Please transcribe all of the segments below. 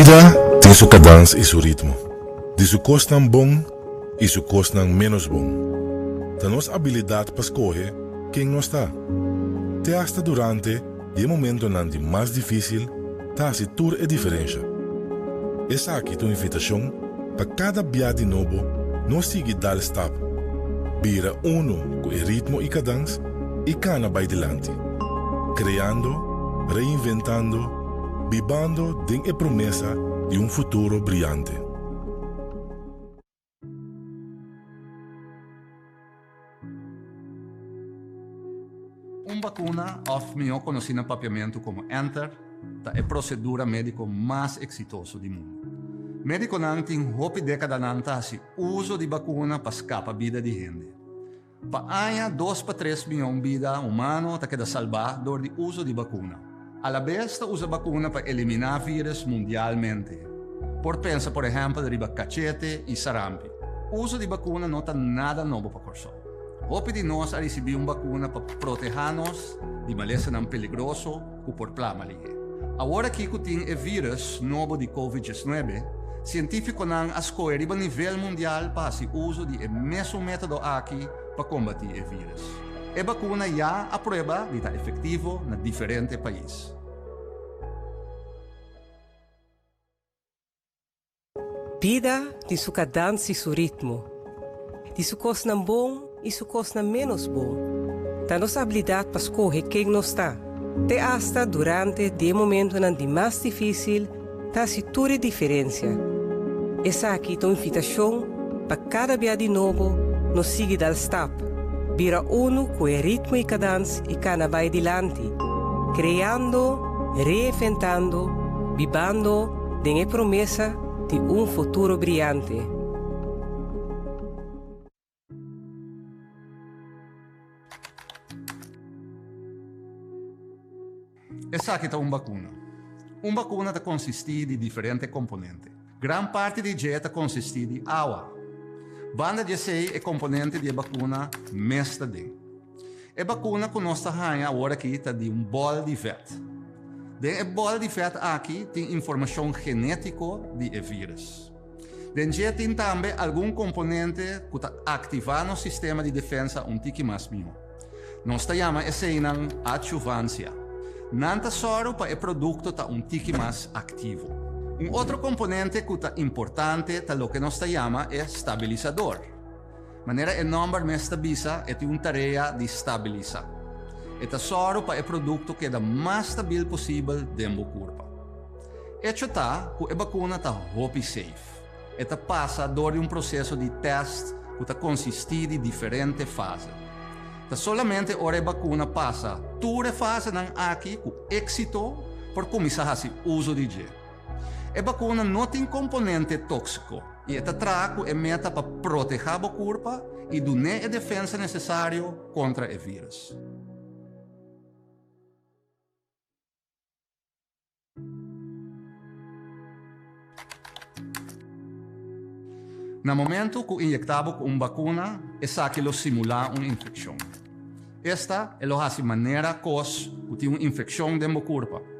Bida tin su kadans i su ritmo, di su kosnan bon i su kosnan ménos bon. Ta nos abilidat pa skohe ken nos ta. Te asta durante di e momentonan di mas difísil ta hasi tur e diferensha. Esaki ta un invitashon pa kada bia di nobo nos sigui dal stap, bira unu ku e ritmo i kadans i kana bai dilanti, kreando, reinventando, bibando den e promesa di un futuro briante. Un bakuna, òf mihó konosí na papiamentu komo enter, ta e prosedura médiko mas eksitoso di mundu. Médikonan tin hopi dékadanan ta hasi uso di bakuna pa skapa bida di hende. Pa aña dos pa tres mion bida humano ta keda salbá dor di uso di bakuna. Alabes ta usa bakuna pa eliminá vírus mundialmente. Por pensa por ehèmpel riba kachete i sarampi. Uso di bakuna no ta nada nobo pa Kòrsou. Hopi di nos a risibí un bakuna pa protehá nos di malesanan peligroso ku por plama lihé. Awor aki ku tin e vírus nobo di Covid diesnuebe, sientífikonan a skohe riba nivel mundial pa hasi uso di e mesun método aki pa kombatí e vírus. E bakuna ya a prueba di ta efektivo na diferente pais. Bida tin su kadans i su ritmo, di su kosnan bon i su kosnan ménos bon. Ta nos abilidat pa skohe ken nos ta, te asta durante di e momentonan di mas difísil, ta hasi tur e diferensia. Esaki ta un invitashon pa kada bia di nobo nos sigui dal stap, bira unu ku e ritmo i kadans i kana bai dilanti, kreando, reinventando, bibando den e promesa di un futuro briante. Esaki ta un bakuna. Un bakuna ta konsistí di diferente komponente. Gran parti di dje ta konsistí di awa. Banda di esei e komponente di e bakuna mes ta den. E bakuna ku nos ta haña awor aki ta di un bòl di vèt. Den e bòl di vèt aki tin informashon genétiko di e vírus. Den dje tin tambe algun komponente ku ta aktivá nos sistema di defensa un tiki mas mihó. Nos ta yama eseinan adjuvansia. Nan ta sòru pa e produkto ta un tiki mas aktivo. Un otro komponente ku ta importante ta loke nos ta yama e stabilisador. Manera e nòmber mes ta bisa, e tin un tarea di stabilisá. E ta sòru pa e produkto keda mas stabil posibel den bo kurpa. Echo ta ku e bakuna ta hopi safe. E ta pasa dor di un proseso di tèst ku ta konsistí di diferente fase. Ta solamente ora e bakuna pasa tur e fasenan aki ku éksito por kuminsá hasi uso di dje. E bakuna no tin komponente tóksiko i e ta traha ku e meta pa protehá bo kurpa i dun'é e defensa nesesario kontra e vírus. Na momento ku inyektá bo ku un bakuna, esaki lo simulá un infekshon. Esta e lo hasi manera kos ku tin un infekshon den bo kurpa.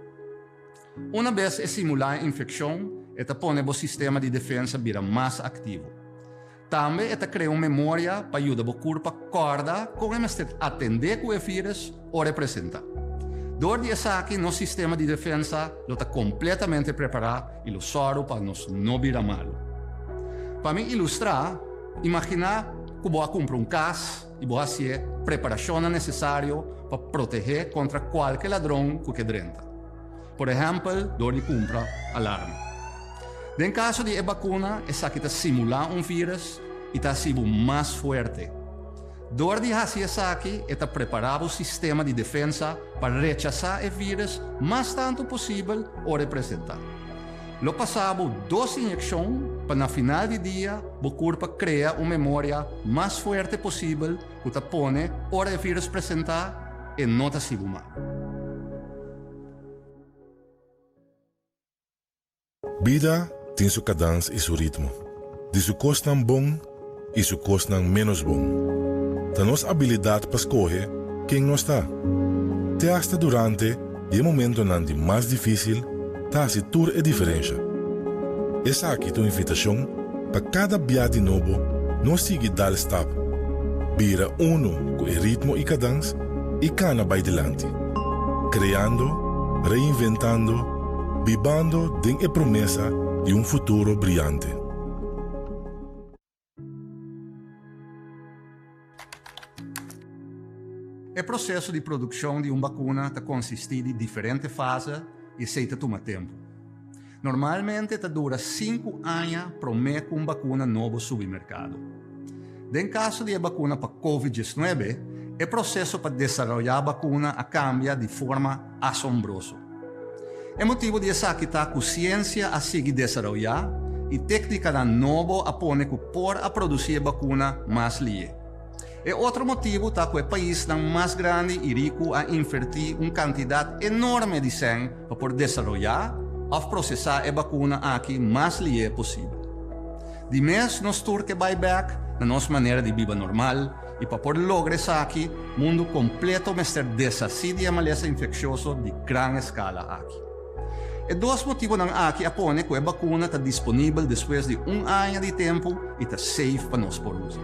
Una bes e simulá e infekshon, e ta pone bo sistema di defensa bira mas aktivo. Tambe e ta krea un memoria pa yuda bo kurpa kòrda kon e mester atendé ku e vírus ora e presentá. Dor di esaki nos sistema di defensa lo ta kompletamente prepará i lo sòru pa nos no bira malu. Pa mi ilustrá, imaginá ku bo a kumpra un kas i bo hasié preparashonnan nesesario pa protehé kontra kualke ladron ku ke drenta. Por ehèmpel dor di kumpra alarma. Den kaso di e bakuna esaki ta simulá un vírus i ta hasi bo mas fuerte. Dor di hasi esaki e ta prepará bo sistema di defensa pa rechasá e vírus mas tantu posibel ora e presentá. Lo pasa bo dos inyekshon pa na final di dia bo kurpa krea un memoria mas fuerte posibel ku ta pone ora e vírus presentá e no ta hasi bo mal. Bida tin su kadans i su ritmo, di su kosnan bon i su kosnan ménos bon. Ta nos abilidat pa skohe ken nos ta. Te asta durante di e momentonan di mas difísil ta hasi tur e diferensha. Esaki ta un invitashon pa kada bia di nobo nos sigui dal stap, bira unu ku e ritmo i kadans i kana bai dilanti, kreando, reinventando, bibando den e promesa di un futuro briante. E proseso di produkshon di un bakuna ta konsistí di diferente fase i esei ta tuma tempu. Normalmente ta dura sinku aña promé ku un bakuna nobo subi merkado. Den kaso di e bakuna pa Covid 19, e proseso pa desaroyá bakuna a kambia di forma asombroso. E motibu di esaki ta ku siensia a sigui desaroyá i téknikanan nobo a pone ku por a produsí e bakuna mas lié. E otro motibu ta ku e paisnan mas grandi i riku a invertí un kantidat enorme di sèn pa por desaroyá òf prosesá e bakuna aki mas lié posibel. Di mes nos tur ke bai bèk na nos manera di biba normal i pa por logra esaki mundu kompleto mester deshasí di e malesa infekshioso di gran eskala aki. E dos motibunan aki a pone ku e bakuna ta disponibel despues di un aña di tempu i ta safe pa nos por usa.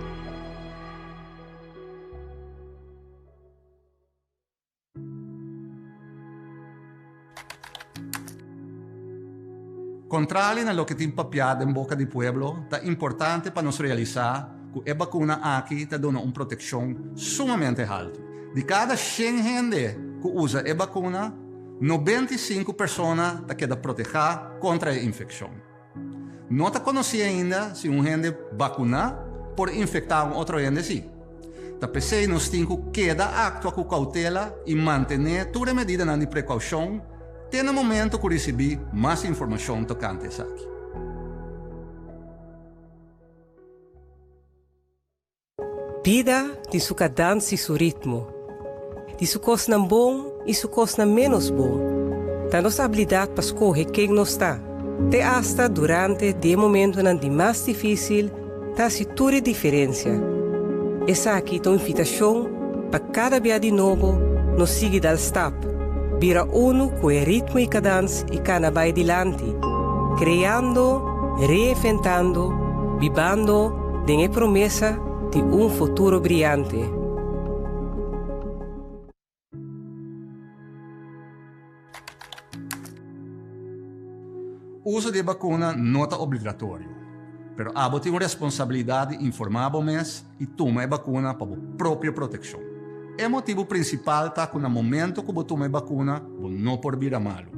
Kontrali na loke tin papiá den boka di pueblo, ta importante pa nos realisá ku e bakuna aki ta duna un protekshon sumamente haltu. Di kada shen hende ku usa e bakuna, 95 persona ta keda protehá kontra e infekshon. No ta konosí ainda si un hende bakuná por infektá un otro hende sí. Ta p'esei nos tin ku keda aktua ku koutela i mantené tur e medidanan di prekoushon te na momento ku risibí mas informashon tokante esaki. Bida tin su kadans i su ritmo, di su kosnan bon i su kosnan ménos bon. Ta nos abilidat pa skohe ken nos ta, te asta durante di e momentonan di mas difísil, ta hasi tur e diferensia. Esaki ta un invitashon pa kada bia di nobo nos sigui dal stap, bira unu ku e ritmo i kadans i kana bai dilanti, kreando, reinventando, bibando den e promesa di un futuro briante. Uso di e bakuna no ta obligatorio, pero abo tin un responsabilidat di informá bo mes i tuma e bakuna pa bo propio protekshon. E motibu prinsipal ta ku na momento ku bo tuma e bakuna bo no por bira malu.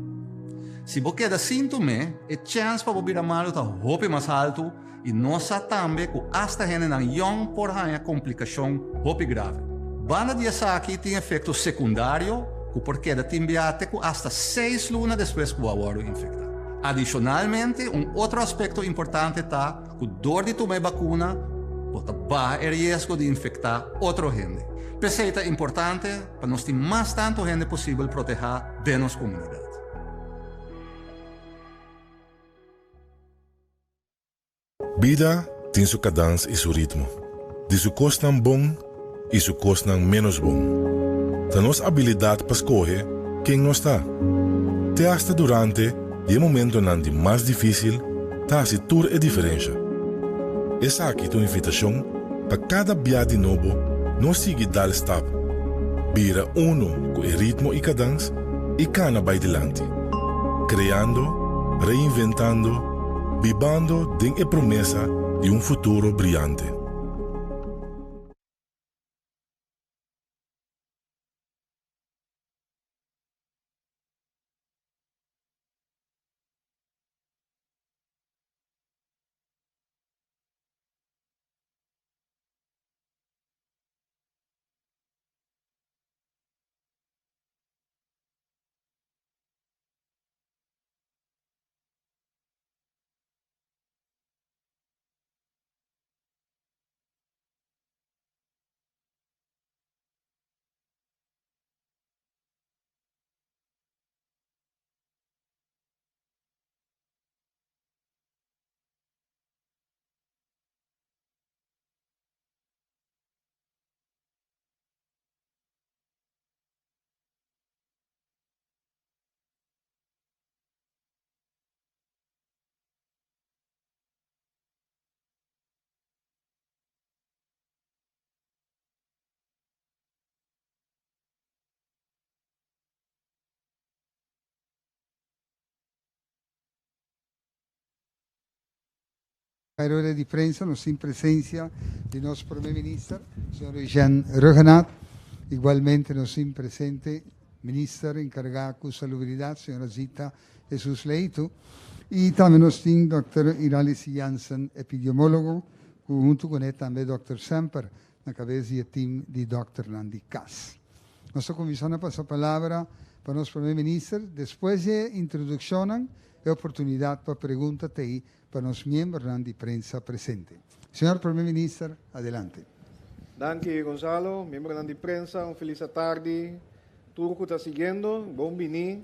Si bo keda sin tum'é, e chèns pa bo bira malu ta hopi mas haltu I nos sa tambe ku asta hendenan yòn por haña komplikashon hopi grave. Banda di esaki tin efekto sekundario ku por keda tin bia te ku asta seis luna despues ku bo a wòrdu infektá. Adishonalmente, un otro aspekto importante ta ku dor di tuma e bakuna bo ta baha e riesgo di infektá otro hende. P'esei ta importante pa nos tin mas tantu hende posibel protehá den nos komunidat. Bida tin su kadans i su ritmo, di su kosnan bon i su kosnan ménos bon. Ta nos abilidat pa skohe ken nos ta. Te asta durante di e momentonan di mas difísil ta hasi tur e diferensha. Esaki ta un invitashon pa kada bia di nobo nos sigui dal stap, bira unu ku e ritmo i kadans i kana bai dilanti, kreando, reinventando, Bibando den e promesa di un futuro briante. Rueda di prensa nos tin presencia di nos Prome Minister, señor Eugène Rhuggenaath. Igualmente nos tin presente Minister encarga cu Salubridad, señora Zita Jesus Leito. Y tambe nos tin Dòkter Iralis Jansen, epidemiólogo, cu hunto cu ne tambe Dòkter Semper na cabes di e team di dòkternan di cas. Nos ta cuminsa na pasa palabra pa nos Prome Minister. Despues di e introduccionnan, e oportunidad pa pregunta t'ey pa nos miembronan di prensa presente. Señor Prome Minister, adelante. Danki Gonzalo, miembronan di prensa un felis atardi tur ku ta siguiendo, bon bini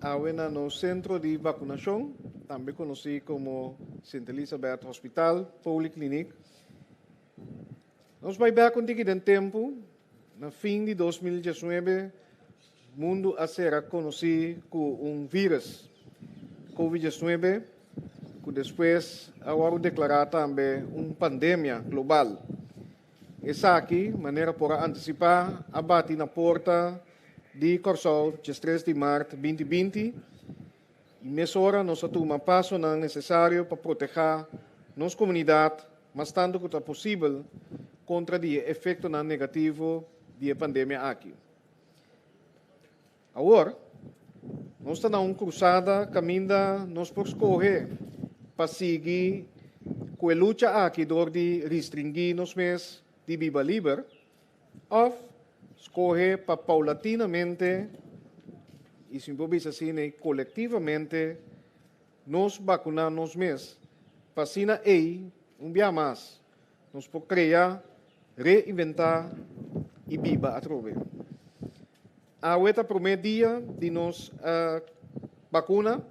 awe na nos sentro di bakunashon, tambe konosí komo Sint Elisabeth Hospital Polykliniek. Nos bai bek un tiki den tempu, na fin di 2019 mundu a sera konosí ku un vírus, Covid 19, ku despues a wòrdu deklará tambe un pandemia global. Esaki, manera por a antisipá, a bati na porta di Kòrsou 13 di mart 2020 i mesora nos a tuma pasonan nesesario pa protehá nos komunidat mas tantu ku ta posibel kontra di e efektonan negativo di e pandemia aki. Awor, nos ta na un krusada kaminda nos por skohe pa sigui ku e lucha aki dor di restringí nos mes di biba liber òf skohe pa paulatinamente i si mi por bisa asina kolektivamente nos bakuná nos mes pa asina ei un bia mas nos por krea, reinventá i biba atrobe. Awe ta promé dia di nos bakuna,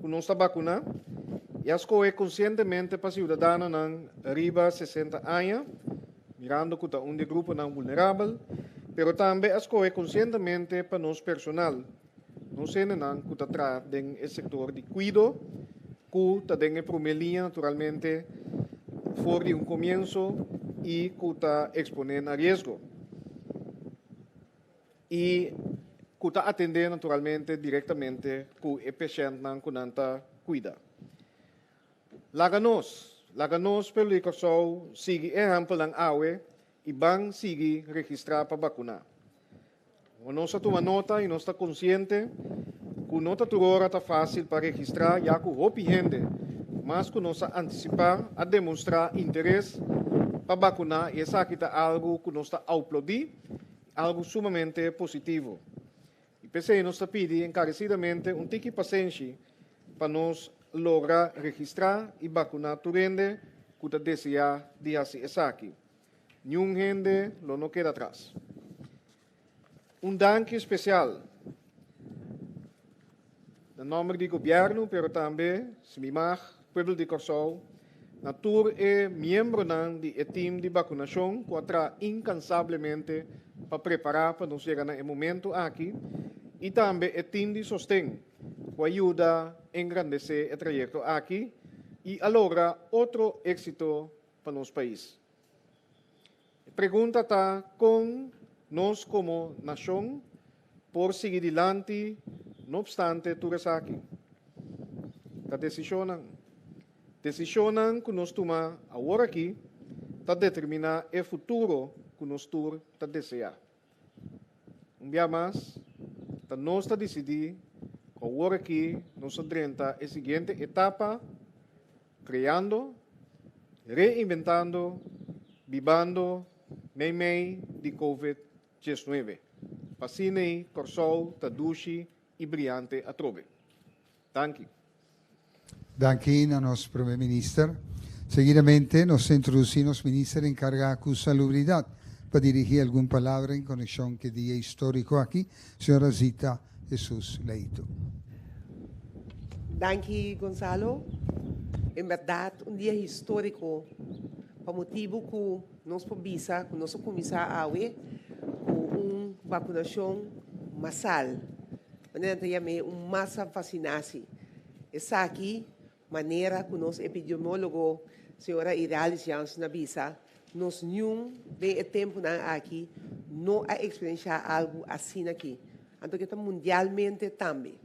ku nos ta bakuná i a skohe konsientemente pa siudadanonan riba 60 aña, mirando ku ta un di e gruponan vulnerabel, pero tambe a skohe konsientemente pa nos personal, nos hendenan ku ta traha den e sektor di kuido, ku ta den e promé liña naturalmente for di un komienso i ku ta eksponé na riesgo i ku ta atendé naturalmente direktamente ku e pashèntnan ku nan ta kuida. Laga nos, laga nos pueblo di Kòrsou sigui e ehèmpelnan awe i ban sigui registrá pa bakuná. Nos a tuma nota i nos ta konsiente ku no ta tur ora ta fásil pa registrá ya ku hopi hende, mas ku nos a antisipá, a demonstrá interes pa bakuná i esaki ta algu ku nos ta aplodí, algu sumamente positivo. I p'esei nos ta pidi enkaresidamente un tiki pasenshi pa nos logra registrá i bakuná tur hende ku ta deseá di hasi esaki. Niun hende lo no keda atras. Un danki spesial na nòmber di gobièrnu pero tambe, si mi mag, pueblo di Kòrsou, na tur e miembronan di e tim di bakunashon ku a traha inkansablemente pa prepará pa nos yega na e momentu aki i tambe e tim di sosten ku a yuda engrandesé e trayekto aki i a logra otro éksito pa nos pais. E pregunta ta kon nos komo nashon por sigui dilanti no opstante tur esaki. Ta desishonnan. Desishonnan ku nos tuma awor aki ta determiná e futuro ku nos tur ta deseá. Un bia mas, ta nos ta disidí ku awor aki nos ta drenta e siguiente etapa kreando, reinventando, bibando meimei di Covid 19. Pa asina ei Kòrsou ta dushi i briante atrobe. Danki. Danki na nos Prome Minister. Seguidamente nos ta introduci nos Minister encarga cu Salubridad pa dirigi algun palabra en conexion cu e dia historico aki, Sra. Zita Jesus Leito. Danki Gonzalo. En berdad un dia historico pa motibo cu nos por bisa cu nos a cuminsa awe cu un vacunacion masal. Manera nan ta yam'é un masa vacinasi. Esaki manera cu nos epidemiologo señora Iralis Jansen a bisa, nos niun den e temponan aki no a experiencia algo asina aki. Anto ke ta mundialmente tambe.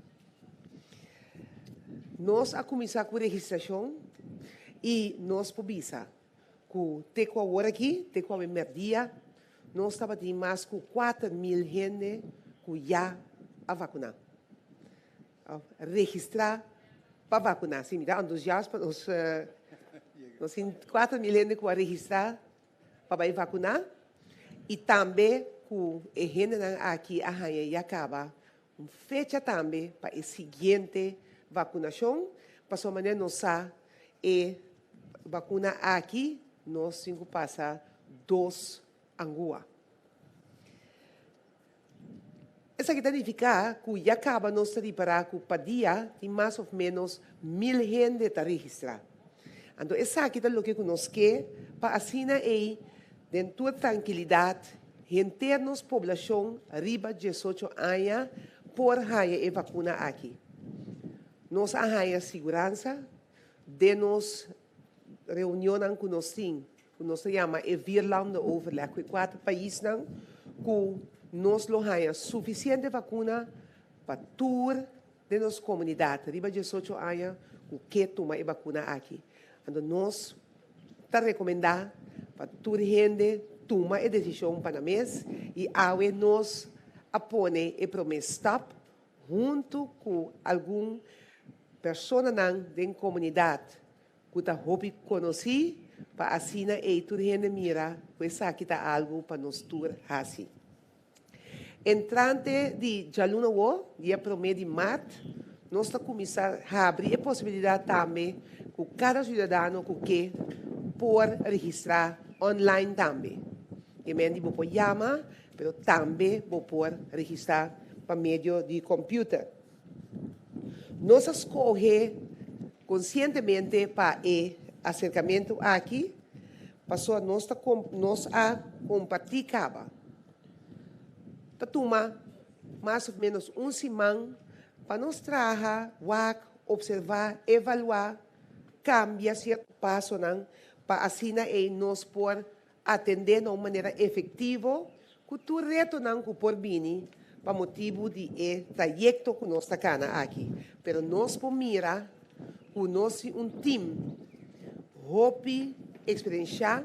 Nos a cuminsa cu registracion. I nos por bisa ku te ku awor aki, te ku awe mèrdia, nos tabatin mas ku 4000 hende ku ya a vakuná. Registrá pa vakuná. Sí, mi ta entusiast pa nos nos tin 4000 hende ku a registrá pa bai vakuná i tambe ku e hendenan aki a haña ya kaba un fecha tambe pa e siguiente vakunashon, pasobra manera nos sa e vakuna aki nos tin ku pasa dos angua. Esaki ta nifiká ku ya kaba nos ta ripará ku pa dia tin mas òf ménos mil hende ta registrá. Anto esaki ta loke ku nos ke pa asina ei den tur trankilidat henter nos poblashon riba diesocho aña por haña e vakuna aki. Nos a haña siguransa den nos reunionnan ku nos tin, ku nos ta yama e vierlandenoverleg, ku e kuater paisnan, ku nos lo haña sufisiente vakuna pa tur den nos komunidat riba diesocho aña ku ke tuma e bakuna aki. Anto nos ta rekomendá pa tur hende tuma e desishon pa nan mes i awe nos a pone e promé stap huntu ku algun personanan den komunidat ku ta hopi konosí pa asina ei tur hende mira ku esaki ta algu pa nos tur hasi. Entrante di djaluna awo, dia promé di mart, nos ta kuminsá habri e posibilidat tambe ku kada siudadano ku ke por registrá online tambe. E men di bo por yama, pero tambe bo por registrá pa medio di kòmpiuter. Nos a skohe konsientemente pa e aserkamentu aki pasobra nos ta nos a kompartí kaba. Ta tuma mas of menos un siman pa nos traha, wak, observá, evaluá, kambia sierto pasonan pa asina ei nos por atendé na un manera efektivo ku tur retonan ku por bini pa motibu di e trayekto ku nos ta kana aki. Pero nos por mira ku nos tin un tim hopi eksperenshá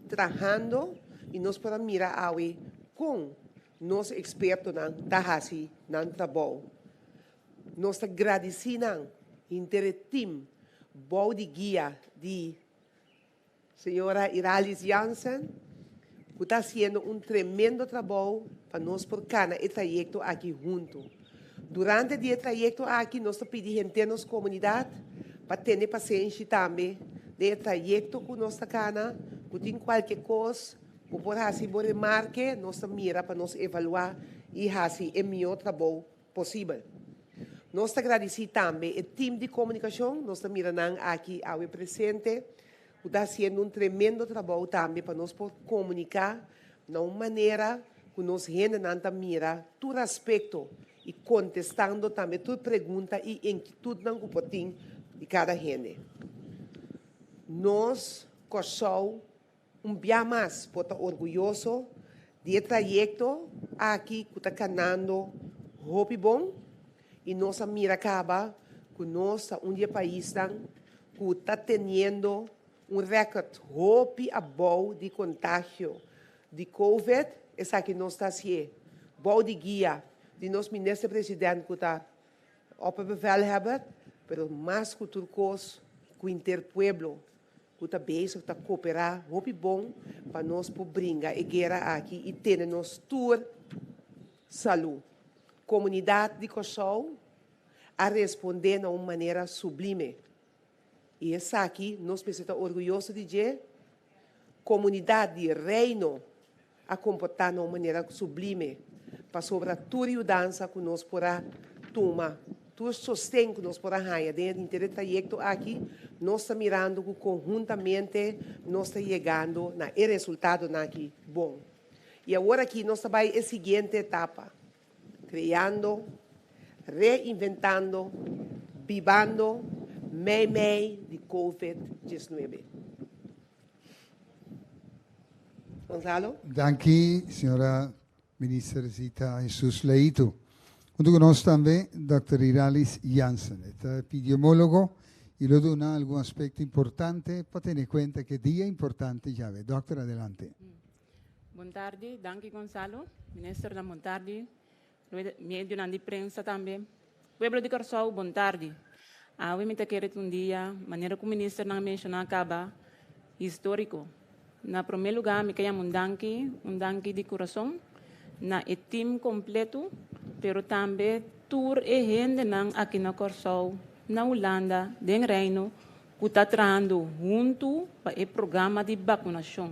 trahando i nos por a mira awe kon nos ekspertonan ta hasi nan trabou. Nos ta gradisí nan henter e tim bou di guia di señora Iralis Jansen ku ta hasiendo un tremendo trabou pa nos por kana e trayekto aki huntu. Durante di e trayekto aki nos ta pidi henter nos komunidat pa tene pasenshi tambe den e trayekto ku nos ta kana, ku tin kualke kos ku por hasi bo remarke, nos ta mira pa nos evaluá i hasi e mihó trabou posibel. Nos ta gradisí tambe e tim di komunikashon, nos ta mira nan aki awe presente, ku ta hasiendo un tremendo trabou tambe pa nos por komuniká na un manera ku nos hendenan ta mira tur aspekto i kontestando tambe tur pregunta i inkitudnan ku por tin di kada hende. Nos Kòrsou un bia mas por ta orguyoso di e trayekto aki ku ta kanando hopi bon i nos a mira kaba ku nos ta un di e paisnan ku ta teniendo un rèkòrt hopi abou di kontagio di covid, esaki nos ta hasié bou di guia di nos minister president ku ta opperbevelhebber, pero mas ku tur kos ku henter pueblo ku ta bezig ta koperá hopi bon pa nos por bringa e guera aki i tene nos tur salú. Komunidat di Kòrsou a respondé na un manera sublime. I esaki nos mester ta orguyoso di dje. Komunidat di Reino a komportá na un manera sublime pasobra tur yudansa ku nos por a tuma, tur sosten ku nos por a haña den e henter e trayekto aki, nos ta mirando ku konhuntamente nos ta yegando na e resultadonan aki bon. I awor aki nos ta bai e siguiente etapa. Kreando, reinventando, bibando meimei di Covid 19. Gonzalo. Danki, señora Minister Zita Jesus Leito. Hunto cu nos tambe Dòkter Iralis Jansen, e ta epidemiólogo. i lo duna algun aspekto importante pa tene kuenta ku e dia importante djawe. Dòkter adelante. Bon tardi, danki Gonzalo. Ministernan bon tardi, medionan di prensa tambe. Pueblo di Kòrsou bon tardi. Awe mi ta kere ta un dia, manera ku ministernan a menshoná kaba, históriko. Na promé lugá mi ke yama un danki, un danki di kurason na e tim kompletu, pero tambe tur e hendenan aki na Kòrsou, na Hulanda, den Reino ku ta trahando huntu pa e programa di bakunashon.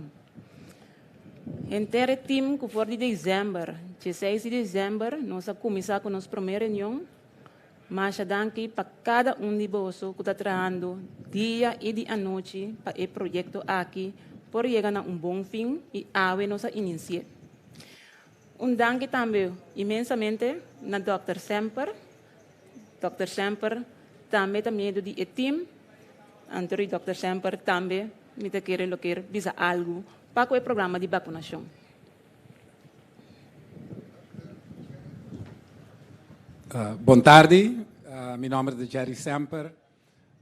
Henter e tim ku for di desèmber, dieseis di desèmber, nos a kuminsá ku nos promé reunion. Masha danki pa kada un di boso ku ta trahando dia i di anochi pa e proyekto aki por yega na un bon fin i awe nos a inisi'é. Un danki tambe inmensamente na Dòkter Semper. Dòkter Semper tambe ta miedu di e tim, anto di Dòkter Semper tambe mi ta kere lo kier bisa algu pa ku e programa di bakunashon. Bon tardi, mi nomber ta Jerry Semper.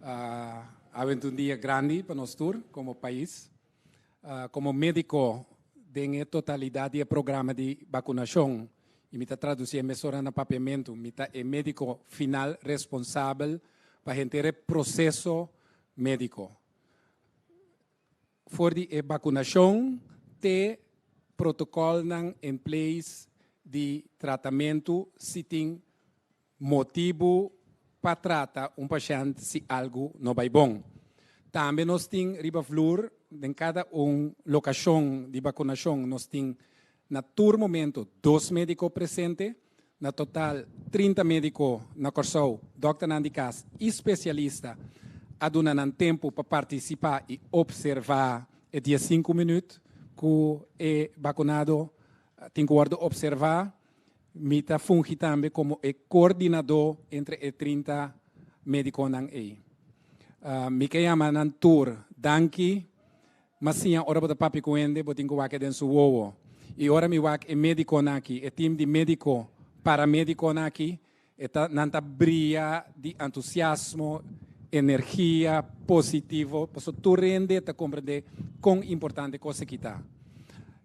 Awe ta un dia grandi pa nos tur como pais. Como medico den e totalidad di e programa di vacunacion, y mi ta traduci e mesora na Papiamento, mi ta e medico final responsabel pa henter e proceso medico. For di e bakunashon te protokolnan in place di tratamentu si tin motibu pa trata un pashènt si algu no bai bon. Tambe nos tin riba vlur den kada un lokashon di bakunashon nos tin na tur momento dos médiko presente, na total 30 médiko na Kòrsou, dòkternan di kas i spesialista a duna nan tempu pa partisipá i opservá e 15 minüt ku e bakunado tin ku wòrdu opservá. Mi ta fungi tambe komo e koordinadó entre e 30 médikonan ei. Mi ke yama nan tur danki. M'a siña ora bo ta papia ku hende bo tin ku wak e den su wowo. I ora mi wak e médikonan aki, e tim di médiko, paramédikonan aki, e ta nan ta bria di entusiasmo, energia positivo, pasobra tur hende ta komprendé kon importante kos aki ta.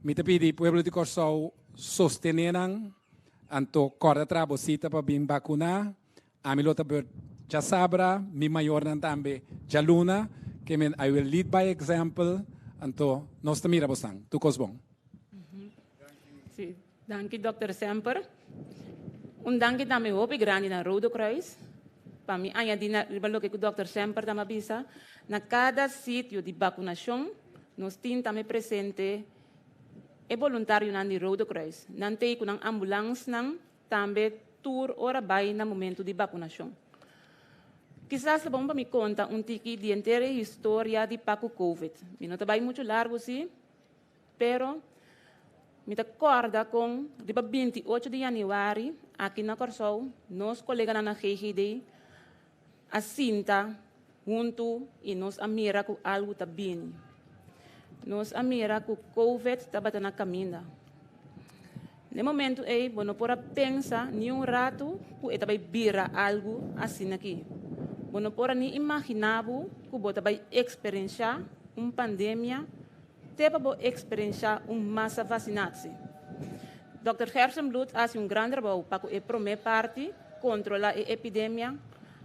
Mi ta pidi pueblo di Kòrsou sostené nan, anto kòrda traha bo sita pa bin bakuná. Ami lo ta beurt djasabra, mi mayornan tambe djaluna, ke men I will lead by example, anto nos ta mira bosan. Tur kos bon. Sí, danki Dòkter Semper. Un danki tambe hopi grandi na Rode Kruis. Pa mi añadi na riba loke ku Dòkter Semper tamba bisa, na kada sitio di bakunashon nos tin tambe presente e boluntarionan di Rode Kruis. Nan t'ei ku nan ambulansnan Tambe tur ora bai na momentu di bakunashon. Kisas ta bon pa mi konta un tiki di henter e historia di pa ku Covid. Mi no ta bai muchu largu si, pero mi ta kòrda kon riba 28 di yanüari aki na Kòrsou nos koleganan na GGD a sinta huntu i nos a mira ku algu ta bini. Nos a mira ku Covid tabata na kaminda. Na e momentu ei bo no por a pensa ni un ratu ku e ta bai bira algu asina aki. Bo no por a ni imaginá bo ku bo ta bai eksperenshá un pandemia te pa bo eksperenshá un masa vasinatsi. Dòkter Gerstenbluth a hasi un gran trabou pa ku e promé parti kontrolá e epidemia.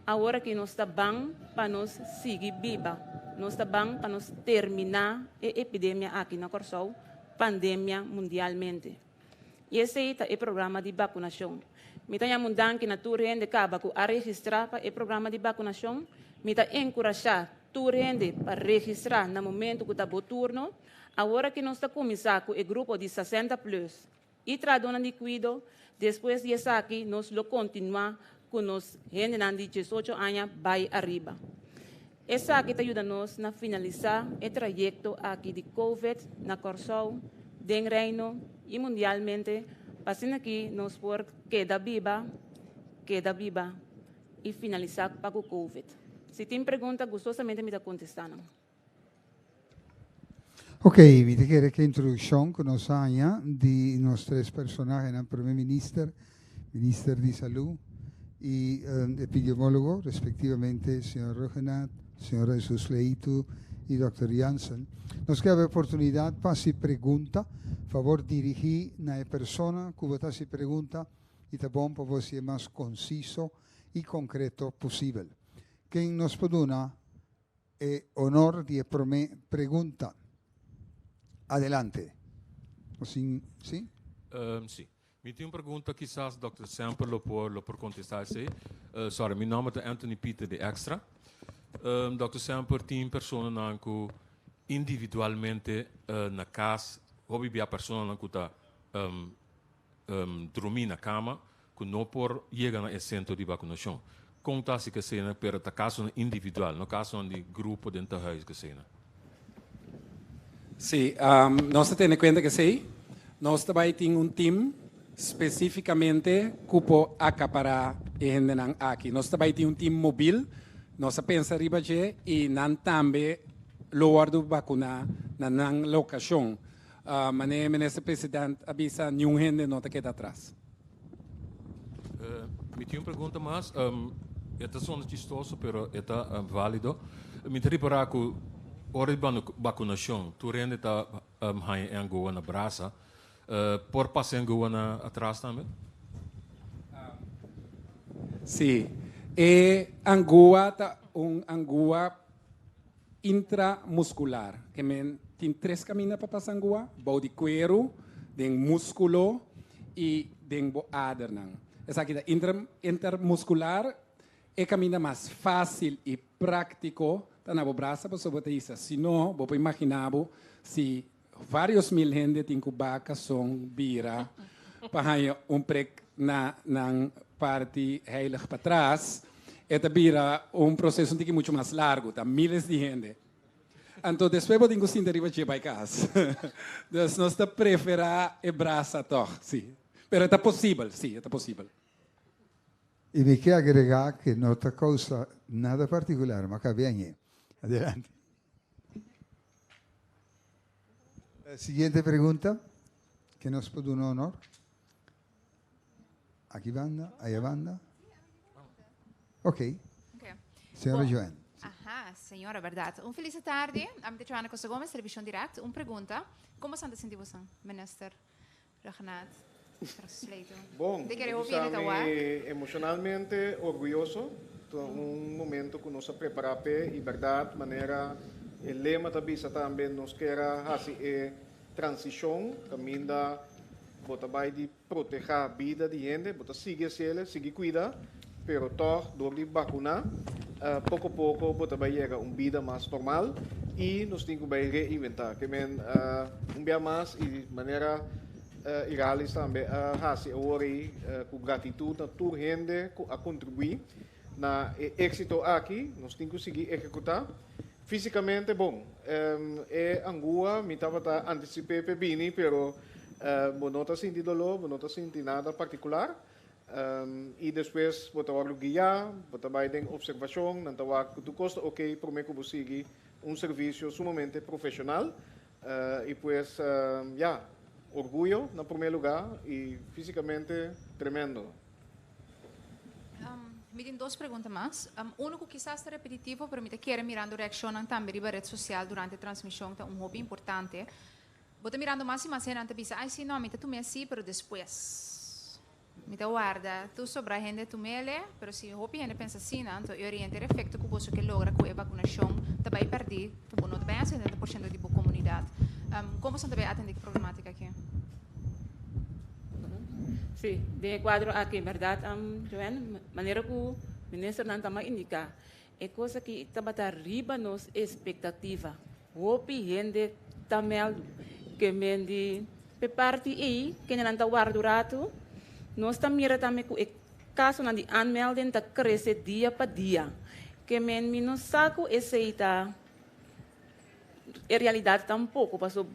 Awor aki nos ta ban pa nos sigui biba. Nos ta ban pa nos terminá e epidemia aki na Kòrsou, pandemia mundialmente. I esei ta e programa di bakunashon. Mi ta yama un danki na tur hende kaba ku a registrá pa e programa di bakunashon. Mi ta enkurashá tur hende pa registrá na momentu ku ta bo turno. Awor aki nos ta kuminsá ku e grupo di 60 plus i trahadónan di kuido. Despues di esaki nos lo kontinuá ku nos hendenan di 18 aña bai ariba. Esaki ta yuda nos na finalisá e trayekto aki di Covid na Kòrsou, den Reino i mundialmente pa asina ki nos por keda biba, keda biba i finalisá pa ku Covid. Si tin pregunta gustosamente mi ta kontestá nan. Ok, mi ta kere ku e introdukshon ku nos haña di nos tres personahenan, Prome Minister, Minister di Salú i epidemiólogo, respektivamente señor Rhuggenaath. Señor Jesus Leito i Dòkter Jansen. Nos ke haber oportunidat pa hasi pregunta. Fabor dirigí na e persona ku bo ta hasi pregunta i ta bon pa bo hasié mas konsiso i konkreto posibel. Ken nos por duna e honor di e promé pregunta? Adelante. Nos tin, sí? Sí. Mi tin un pregunta kisas Dòkter Semper lo por lo por kontestá esei. Sorry, mi nòmber ta Anthony Pieter di Extra. Dòkter Semper tin personanan ku individualmente na kas hopi bia personanan ku ta drumí na kama ku no por yega na e sentro di bakunashon. Kon ta hasi ku eseinan? Pero ta kasonan individual, no kasonan di grupo den tehuis ku eseinan. Sí, nos ta tene kuenta ku esei. Nos ta bai tin un tim spesífikamente ku por akapará e hendenan aki. Nos ta bai tin un tim mobil, nos a pensa riba dje i nan tambe lo wòrdu bakuná na nan lokashon. Manera Minister President a bisa, niun hende no ta keda atras. Mi tin un pregunta mas. E ta sona chistoso, pero e ta válido. Mi ta ripará ku ora di bakunashon tur hende ta haña e angoa na brasa. Por pasa e angoa na atras tambe? Sí. E angoa ta un angoa intramuskular. Ke men tin tres kaminda pa pasa angua, bou di kueru, den múskulo i den bo adernan. Esaki ta intermuskular, e kaminda mas fásil i práktiko ta na bo brasa pasobra bo ta hisa. Si no, bo por imaginá bo si vários mil hende tin ku baka son bira pa haña un prek na nan parti heilig patras, e ta bira un proseso un tiki muchu mas largu, ta miles di hende. Anto despues bo tin ku sinta riba dje bai kas. Dus nos ta preferá e brasa tòg, sí. Pero e ta posibel, sí, e ta posibel. I mi ke agregá ke no ta kousa nada partikular, ma kabia ñe. Adelante. Siguiente pregunta, ke nos por duna honor? Aki banda, aya banda. Ok. Señora Joanne. Aha, señora, berdad. Un feliz tarde. Ami ta Joanna Costa Gomez, Television Direct. Un pregunta. Como san ta sinti bosan, Minister Rhuggenaath? Bon, bo sa mi emocionalmente orguyoso. Ta un momento cu nos a prepara p'e y berdad manera e lema ta bisa tambe nos kier a haci e transicion caminda bo ta bay di proteha bida di hende, bo ta sigui haciele, sigui cuida, pero tog door di bacuna poco poco bo ta bay yega un bida mas normal y nos tin cu bay reinventa. Ke men un bia mas y manera Iralis tambe a haci awor ey cu gratitud na tur hende cu a contribui na e exito aki, nos tin cu sigui ehecuta. Fisicamente bon, e angua mi tabata anticipe p'e bini pero bo no ta sinti dolor, bo no ta sinti nada particular y despues bo ta wordo guia, bo ta bay den observacion, nan ta wak cu tur cos ta ok prome cu bo sigui un servicio sumamente profesional y pues ya, orguyo na prome lugar y fisicamente tremendo. Mi tin dos pregunta mas. Uno ku kisas ta repetitivo, pero mi ta kere mirando reakshonnan tambe riba red sosial durante e transmishon ta un hopi importante. Bo ta mirando mas i mas hendenan ta bisa, ai si no, mi ta tum'é si, pero despues. Mi ta warda tur sobra hende tum'ele, pero si hopi hende pensa asina, anto e oriente e efekto ku boso ke logra ku e bakunashon ta bai pèrdí, ku bo no ta bai hasi 70% di bo komunidat. Kon boso ta bai atendé ku problematika aki? Sí, den e kuadro aki, bèrdat, Joanne, manera ku ministernan ta indiká, e kos aki tabata riba nos espektativa. Hopi hende ta mèldu ke men di p'e parti ei, kendenan ta warda un ratu. Nos ta mira tambe ku e kasonan di aanmelding ta krese dia pa dia. Ke men mi no sa ku esei ta e realidat tampoko, pasobra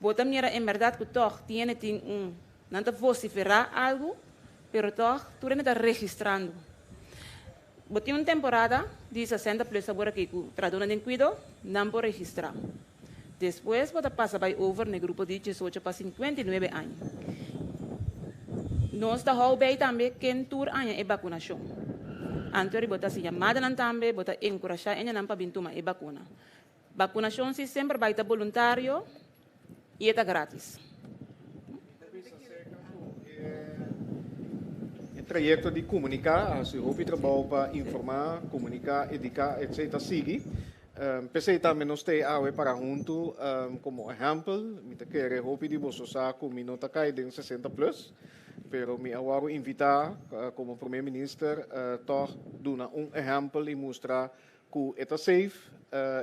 Bo ta mira en berdad cu tog tiene tin un, nan ta vocifera algo, pero tog tur hende ta registrando. Bo tin un temporada di 60 plus awor aki cu trahadornan den cuido, nan por registra. Despues bo ta pasa bay over na e grupo di 18 pa 59 aña. Nos ta hou bay tambe ken tur aña e vacunacion. Anto ri bo ta hasi yamadanan tambe, bo ta enkurashá hendenan pa bin tuma e bakuna. Bakunashon si semper bai ta boluntario i e ta gratis. E trayekto di komuniká a hasi hopi trabou pa informá, komuniká, ediká etc. Ta sigui. P'esei tambe nos ta e awe para huntu komo ehèmpel. Mi ta kere hopi di boso sa ku mi no ta kai den 60 plus, pero mi a wòrdu invitá komo Prome Minister tòg duna un ehèmpel i mustra ku e ta safe,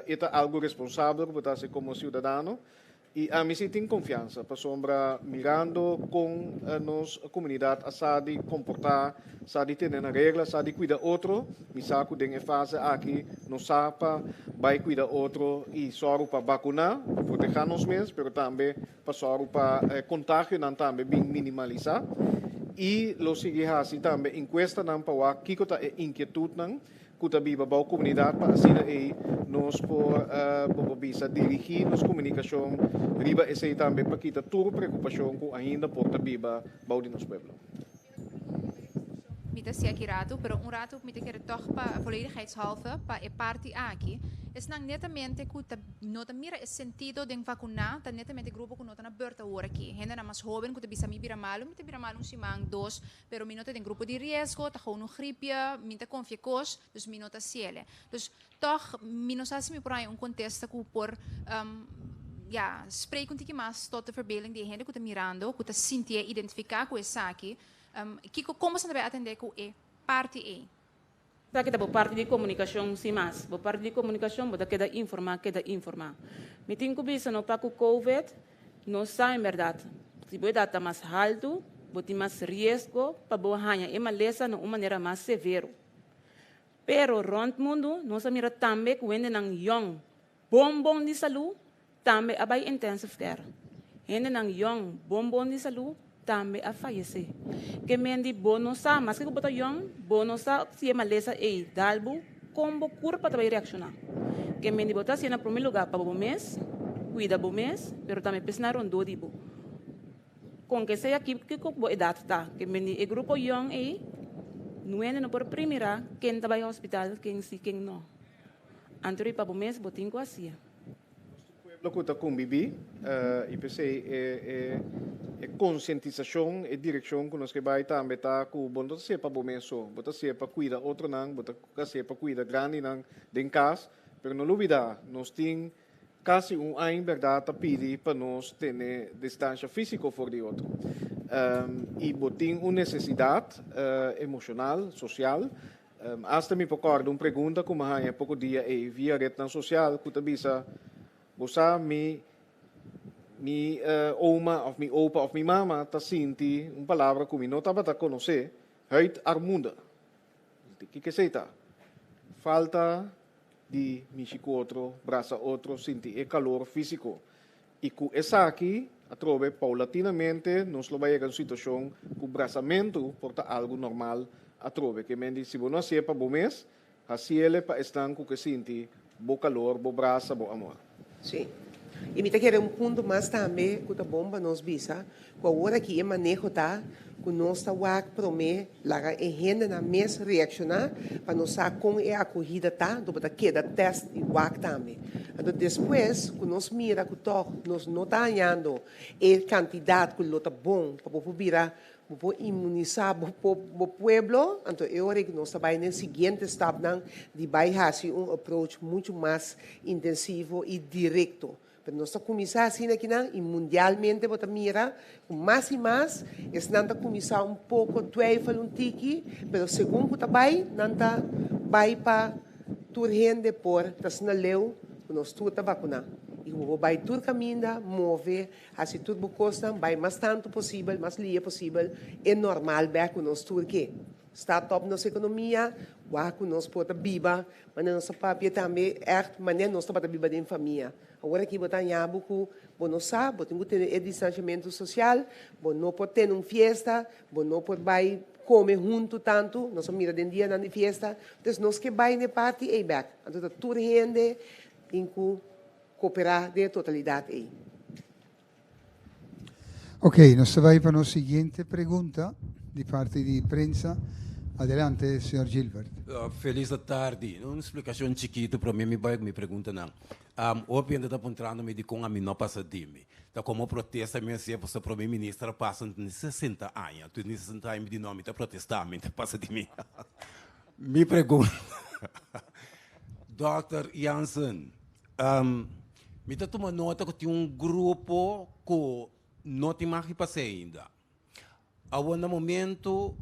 e ta algu responsabel ku bo ta hasi komo siudadano. I ami si tin konfiansa, pasobra mirando kon nos komunidat a sa di komportá, sa di tene na regla, sa di kuida otro, mi sa ku den e fase aki nos sa pa bai kuida otro i sòru pa bakuná, pa protehá nos mes, pero tambe pa sòru pa e kontagionan tambe bin minimalisá. I lo sigui hasi tambe enkuestanan pa wak kiko ta e inkietutnan ku ta biba bou komunidat pa asina ei nos por bo por bisa dirigí nos komunikashon riba esei tambe pa kita tur preokupashon ku ainda por ta biba bou di nos pueblo. Mi ta si'a ki ratu, pero un ratu mi ta kere tòg pa volledigheidshalve pa e parti aki. Esnan netamente ku ta no ta mira e sentido den vakuná ta netamente grupo ku no ta na bùrt awor aki. Hendenan mas hóben ku ta bisa mi bira malu, mi ta bira malu un siman, dos, Pero mi no ta den grupo di riesgo, ta gewoon un griepje, mi ta confia cos, dus mi no ta ciele. Dus toch mi no sa si mi por haña un contesta cu por ja, spreek un tiki mas tot de verbeelding di e hende cu ta mirando, cu ta sintié identifica cu esaki. Kico, con boso ta bay atende cu e parti ey? Esaki ta bo parti di komunikashon sin mas. Bo parti di komunikashon bo ta keda informá, keda informá. Mi tin ku bisa no pa ku covid no sa en bèrdat. Si bo edat ta mas haltu, bo tin mas riesgo pa bo haña e malesa na un manera mas severo. Pero rònt mundu nos a mira tambe ku hendenan yòn, bon bon di salú, Tambe a bai intensive care. Hendenan yong, bon bon di salú, tambe a fayesé. Ke men di bo no sa, maske ku bo ta yong, bo no sa si e malesa ei dal bo, kon bo kurpa ta bai reakshoná. Ke men di bo ta hasié na promé lugá pa bo mes, kuida bo mes, pero tambe pesnan rondó di bo. Kon ke sea kiko bo edat ta, ke men di e grupo yong ei, nuende no por primirá ken ta bai hospital, ken si, ken no. Anto riba bo mes bo tin ku hasié. Nos tur pueblo ku ta kumbibí i p'esei e konsientisashon, e direkshon ku nos ke bai tambe ta ku bo no ta hasié pa bo mes so, bo ta hasié pa kuida otronan, bo ta hasié pa kuida grandinan den kas, pero no lubidá nos tin kasi un aña bèrdat ta pidi pa nos tene distansha físiko for di otro i bo tin un nesesidat emoshonal, sosial. Asta mi por kòrda un pregunta ku mi a haña poko dia ei via retnan sosial ku ta bisa, Bo sa mi mi oma òf mi opa òf mi mama ta sinti un palabra ku mi no tabata konosé, huidarmoede. Kiko esei ta? Falta di mishi ku otro, brasa otro, sinti e kalor físiko. I ku esaki, atrobe, paulatinamente nos lo bai yega un situashon ku brasamentu por ta algu normal atrobe. Ke men di, si bo no hasié pa bo mes, hasiele pa esnan ku ke sinti bo kalor, bo brasa, bo amor. Sí. I mi ta kere un punto mas tambe ku ta bon pa nos bisa, ku awor aki e maneho ta ku nos ta wak promé laga e hendenan mes reakshoná pa nos sa kon e akohida ta, anto bo ta keda tèst i wak tambe. Anto despues ku nos mira ku tòg nos no ta hañando e kantidat ku lo ta bon pa bo por bira, bo por inmunisá bo bo pueblo, anto e ora ei ku nos ta bai na e siguiente stapnan di bai hasi un approach muchu mas intensivo i direkto. Pero nos ta kuminsá asina akinan i mundialmente bo ta mira ku mas i mas esnan ta kuminsá un poko twijfel un tiki, pero segun ku ta bai nan ta bai pa tur hende por ta asina leu ku nos tur ta vakuná i ku bo por bai tur kaminda, move, hasi tur bo kosnan, bai mas tantu posibel, mas lia posibel e normal bèk ku nos tur ke. Start op nos ekonomia, wak ku nos por ta biba, manera nos ta papia tambe ègt manera nos tabata biba den famia. Awor aki bo ta haña bo ku bo no sa, bo tin ku tene e distansiamentu sosial, bo no por tene un fiesta, bo no por bai kome huntu tantu, nos a mira den dianan di fiesta. Entonces nos ke bai na e parti ei bèk. Anto ta tur hende tin ku koperá den e totalidat ei. Ok, nos ta bai pa nos siguiente pregunta di parti di prensa. Adelante, señor Gilbert. Felis tardi. Un splikashon chikitu promé mi bai ku mi preguntanan. Hopi hende ta puntrando mi dikon ami no pasa di mi. Ta komo protesta mi a hasié pasobra promé minister a pasa ni 60 aña. Anto ni 60 aña mi di no, mi ta protestá, mi ta pasa di mi. Mi pregunta, Dòkter Jansen, mi ta tuma nota ku tin un grupo ku no tin mag di pas'é ainda. Awor na momento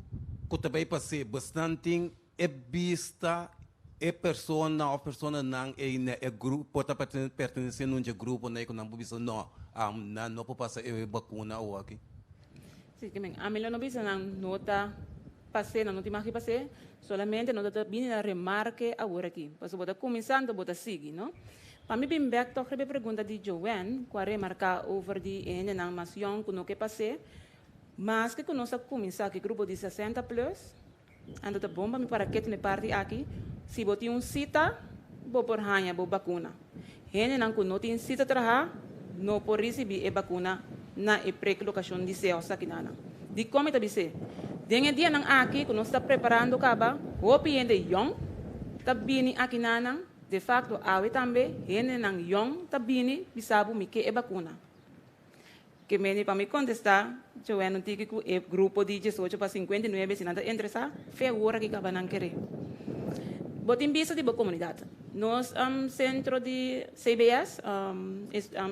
ku ta bai pas'é, bosnan tin e bista e persona òf personanan ei na e grupo ta pertenesé na un dje gruponan ei ku nan por bisa no, nan no por pasa e bakuna awoki? Sí, ke men ami lo no bisa nan no ta pas'é, nan no tin mag di pas'é, solamente no ta bini na remarke awor aki. Pasobra bo ta kuminsá anto bo ta sigui, no? Pa mi bin bèk tòg riba e pregunta di Joanne ku a remarká over di e hendenan mas yòn ku no ke pas'é, maske ku nos a kuminsá ku e grupo di 60 plus, anto ta bon pa mi para ketu na e parti aki, si bo tin un sita, bo por haña bo bakuna. Hendenan ku no tin sita traha no por risibí e bakuna na e preklokashon di seos akinanan. Dikon mi ta bis'é? Den e dianan aki ku nos ta preparando kaba, hopi hende yòn ta bini akinanan, de fakto awe tambe hendenan yòn ta bini bisa bo mi ke e bakuna. Ke meni pa mi kontestá, Joanne un tiki ku e grupo di 18 pa 59 si nan ta interesá, fe awor aki kaba nan keré. Bo tin bista di bo komunidat. Nos sentro di CBS,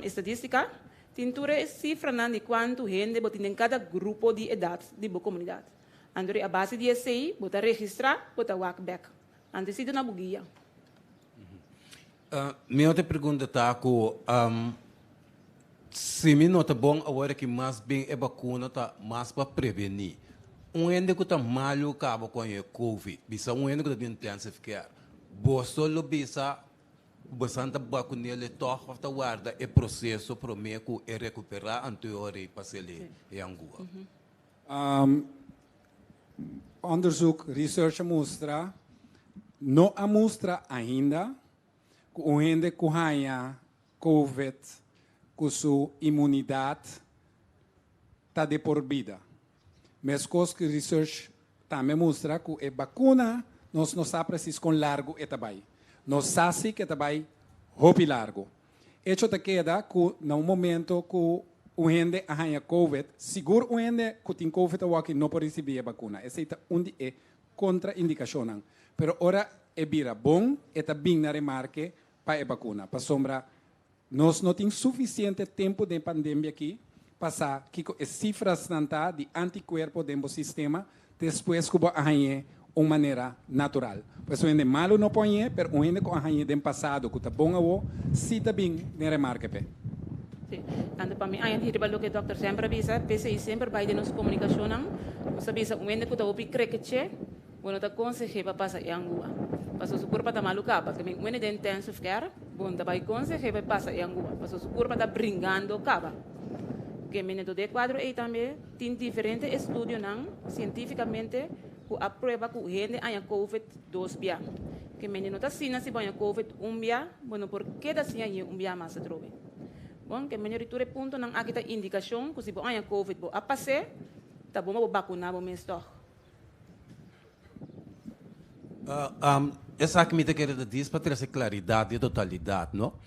estadístika, tin tur e sifranan di kuantu hende bo tin den kada grupo di edat di bo komunidat. Anto a base di esei bo ta registrá, bo ta wak bèk. Anto esei ta na bo guia. Mi otro pregunta ta ku si mi no ta bon awor aki mas bien e bakuna ta mas pa prevení. Un hende ku ta malu kaba ku e covid, bisa un hende ku ta den intensive care, boso lo bisa ku boso ta bakun'el tòg òf ta warda e proseso promé ku e rekuperá anto e ora ei pas'el e angua? Onderzoek, research a mustra, no a mustra ainda ku un hende ku haña Covid ku su inmunidat ta de por bida. Meskos ku research tambe mustra ku e bakuna nos no sa presis kon largu e ta bai. Nos sa si ku e ta bai hopi largu. Echo ta keda ku na un momento ku un hende a haña Covid, sigur un hende ku tin Covid awoki no por risibí e bakuna. Esei ta un di e kontraindikashonnan. Pero ora e bira bon, e ta bin na remarke pa e bakuna. Pasobra nos no tin sufisiente tempu den e pandemia aki pa sa kiko e sifrasnan ta di antikuerpo den bo sistema despues ku bo a hañ'é un manera natural. Pues un hende malu no por hañ'é, pero un hende ku a hañ'é den pasado ku ta bon awo, sí ta bin den remarke p'e. Sí. Tantu pa mi aña riba loke dòkter semper a bisa, p'esei semper bai den nos komunikashonnan, nos ta bisa un hende ku ta hopi krekeché, bo no ta konseh'é pa pasa e angua, pasobra su kurpa ta malu kaba. Ke men un hende den intensive care, bo no ta bai konseh'é pa e pasa e angua, pasobra su kurpa ta bringando kaba. Ke men dentro di e kuadro ei tambe tin diferente estudionan sientífikamente ku a prueba ku hende haña covid dos bia. Ke men no ta asina si bo haña covid un bia, bo no por keda sin hañ'é un bia mas atrobe. Bon, ke men di tur e puntonan aki ta indikashon ku si bo haña covid bo a pas'é, ta bon pa bo bakuná bo mes tòg. Esaki mi ta kere ta dis pa trese klaridat di e totalidat, no?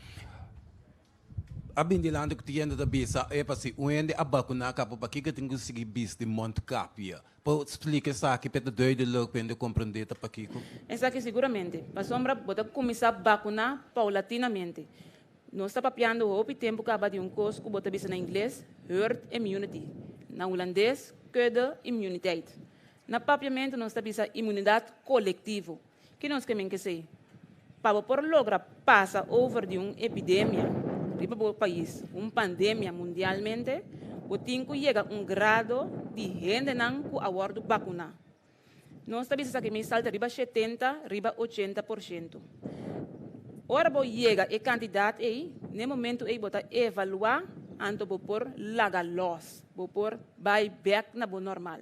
A bin dilanti ku tin hende ta bisa, Epa, si un hende a bakuná kaba, pakiko e tin ku sigui bisti mondkapje? Por splika esaki pa e ta duidelijk pa hende komprendé ta pakiko? Esaki siguramente, pasobra bo ta kuminsá bakuná paulatinamente. Nos ta papiando hopi tempu kaba di un kos ku bo ta bisa na ingles herd immunity, na hulandes kudde immuniteit. Na papiamentu nos ta bisa imunidat kolektivo. Ki nos ke men kesei? Pa bo por logra pasa over di un epidemia riba bo pais, un pandemia mundialmente, bo tin ku yega un grado di hendenan ku a wòrdu bakuná. Nos ta bisa esaki mi salta riba 70, riba 80%. Ora bo yega e kantidat ei, n'e momentu ei bo ta evaluá, anto bo por laga lòs, bo por bai bèk na bo normal.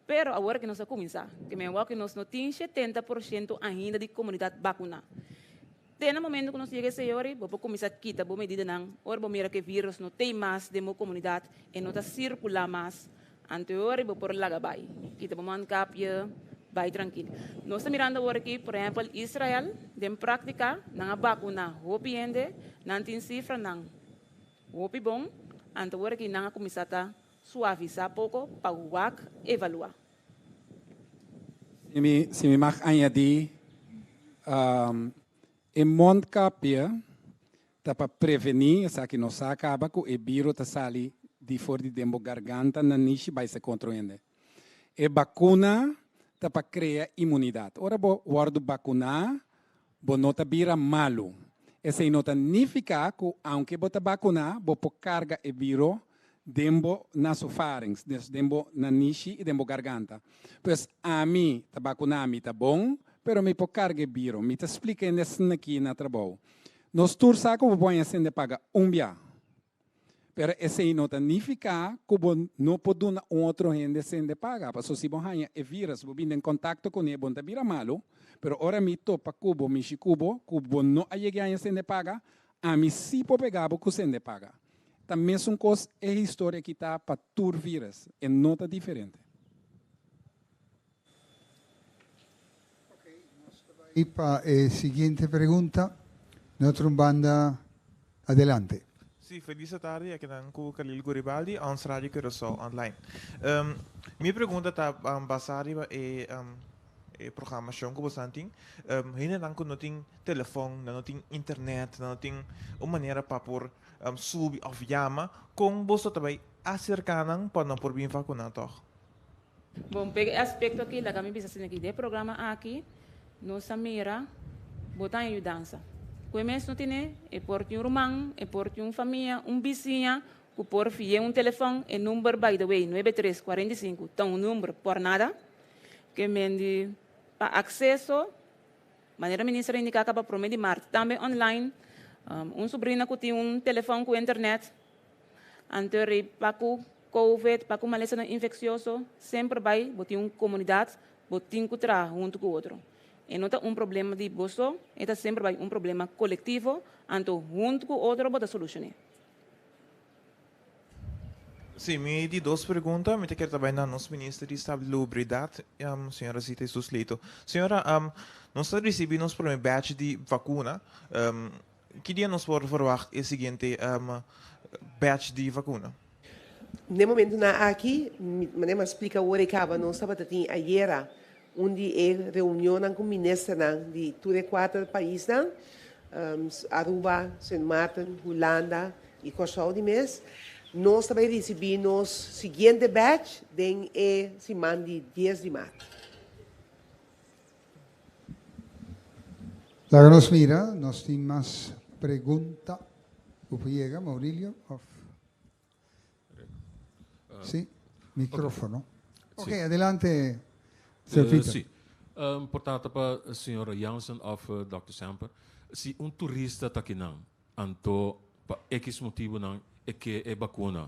Pero awor ke nos a kuminsá, ke men wou ke nos no tin 70% ainda di komunidat bakuná. Te na momento ku nos yega esei ora, bo por kuminsá kita bo medidanan ora bo mira ku e virus no tei mas den bo komunidat, e no ta sirkulá mas, anto e ora bo por laga bai. Kita bo mondkapje, bai. Bai trankil. Nos ta mirando awor aki, por ehèmpel, Israel, den práktika nan a bakuná hopi hende, nan tin sifranan hopi bon, anto awor aki nan a kuminsá ta suavisá poko pa wak evaluá. Si mi, si mi mag añadí, e mondkapje ta pa prevení, esaki nos sa kaba ku e biro ta sali di for di den bo garganta nanishi bai se kontra un hende. E bakuna ta pa krea imunidat. Ora bo wòrdu bakuná, bo no ta bira malu. Esei no ta nifiká ku aunke bo ta bakuná, bo por karga e biro den bo nasofarinx, dus den bo nanishi i den bo garganta. Pues ami ta bakuná, mi ta bon, pero mi por karga e biro. Mi ta splika hende esaki na trabou. Nos tur sa ku bo por haña sende paga un bia. Pero esei no ta nifiká ku bo no por duna un otro hende sende paga. Pasobra si bo haña e vírus, bo bini den kontakto kuné, bo no ta bira malu. Pero ora mi topa ku bo, mishi ku bo, ku bo no a yega haña sende paga, ami sí por pega bo ku sende paga. Ta mesun kos e historia aki ta pa tur vírus, e no ta diferente. Y pa e siguiente pregunta, na otro banda, adelante. Sí, felis atardi, akinan ku Khalil Guribaldi, ons Radio Curaçao Online. Mi pregunta ta basá riba e e programashon ku boso tin. Hendenan ku no tin telefòn, nan no tin internet, nan no tin un manera pa por subi òf yama, kon boso ta bai aserká nan pa nan por bin vakuná tòg? Bon, p'e aspekto aki laga mi bisa asina ki den e programa aki nos a mira bo ta haña yudansa. Ku e mes no tene, e por tin un ruman, e por tin un famia, un bisiña ku por fi'é un telefòn, e number by the way nuebe tres 45 ta un number por nada, ke mendi pa akseso, manera minister a indiká kaba promé di mart tambe online, un subrina ku tin un telefòn ku internet, Anto rei pa ku covid, pa ku malesanan infeksioso, semper bai bo tin un komunidat, bo tin ku traha huntu ku otro. E no ta un problema di bo so, e ta semper bai un problema kolektivo, anto huntu ku otro bo ta solushoné. Sí, mi di dos pregunta, mi ta kier ta bai na nos Minister di Salubridat, señora Zita Jesus Leito. Señora, nos ta ricibi nos prome batch di vacuna, Ki dia nos por verwacht e siguiente batch di vacuna? N'e momentunan aki, manera mi a splika awor e kaba, nos tabata tin ayera un di e reunionnan ku ministernan di tur e kuater paisnan, Aruba, Sint Maarten, Hulanda i Kòrsou di mes. Nos ta bai risibí nos siguiente batch den e siman di dies di mart. Laga nos mira, nos tin mas pregunta ku por yega, Maurilio, of? Sí, micrófono. Ok, adelante, señor Peter. Sí. Por ta pa señora Jansen of Dòkter Semper. Si un turista ta akinan, anto pa X motibunan e ke e bakuna,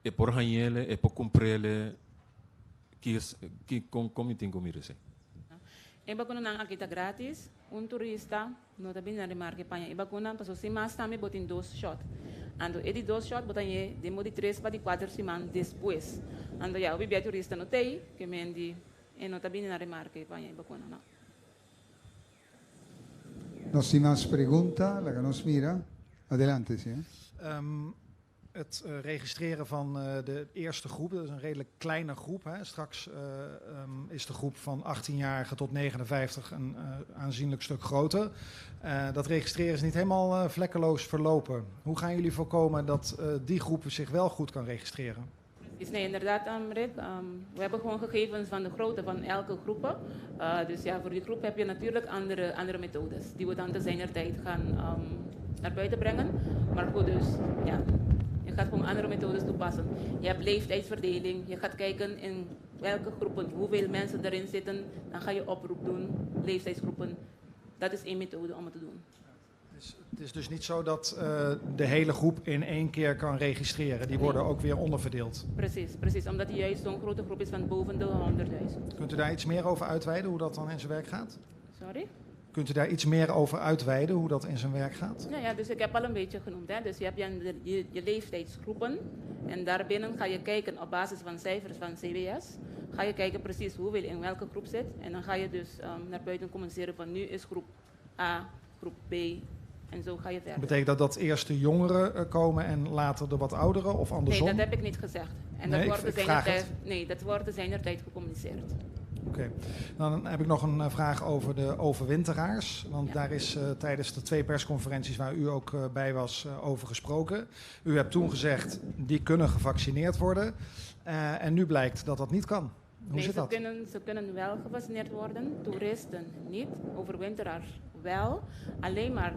e por hañ'ele, e por kumpr'ele, ki ki kon kon mi tin ku mira esei? E bakunanan aki ta gratis, un turista no ta bini na remarke paña e bakuna, pasobra sin mas tambe bo tin dos shot. Anto e di dos shot bo ta hañ'é den bo di tres pa di kuater siman despues. Anto ya hopi bia turista no t'ei, ke men di e no ta bini na remarke paña e bakuna, no. Nos tin mas pregunta, laga nos mira. Adelante, señor. Het registreren van de eerste groep, dat is een redelijk kleine groep. Hè. Straks is de groep van 18-jarigen tot 59 een aanzienlijk stuk groter. Dat registreren is niet helemaal vlekkeloos verlopen. Hoe gaan jullie voorkomen dat die groep zich wel goed kan registreren? Precies, nee, inderdaad, Rick. We hebben gewoon gegevens van de grootte van elke groep. Dus ja, voor die groep heb je natuurlijk andere, andere methodes die we dan te zijner tijd gaan naar buiten brengen. Maar goed, dus ja, je gaat gewoon andere methodes toepassen. Je hebt leeftijdsverdeling, je gaat kijken in welke groepen, hoeveel mensen erin zitten. Dan ga je oproep doen, leeftijdsgroepen. Dat is één methode om het te doen. Het is dus niet zo dat de hele groep in één keer kan registreren. Die worden ook weer onderverdeeld. Precies, precies. Omdat die juist zo'n grote groep is van boven de 100.000. Kunt u daar iets meer over uitweiden, hoe dat dan in zijn werk gaat? Sorry? Kunt u daar iets meer over uitweiden, hoe dat in zijn werk gaat? Nou ja, dus ik heb al een beetje genoemd. Hè. Dus je hebt je leeftijdsgroepen. En daarbinnen ga je kijken op basis van cijfers van CBS. Ga je kijken precies hoeveel in welke groep zit. En dan ga je dus naar buiten communiceren van nu is groep A, groep B. En zo ga je verder. Betekent dat dat eerst de jongeren komen en later de wat ouderen of andersom? Nee, dat heb ik niet gezegd. En Nee, dat wordt ik te vraag zijner het. tijd, nee, dat wordt te zijner tijd gecommuniceerd. Oké. Dan heb ik nog een vraag over de overwinteraars. Want daar is tijdens de 2 persconferenties waar u ook bij was over gesproken. U hebt toen gezegd, die kunnen gevaccineerd worden. En nu blijkt dat dat niet kan. Hoe Nee, zit dat? ze kunnen wel gevaccineerd worden, toeristen niet, overwinteraars wel. Alleen maar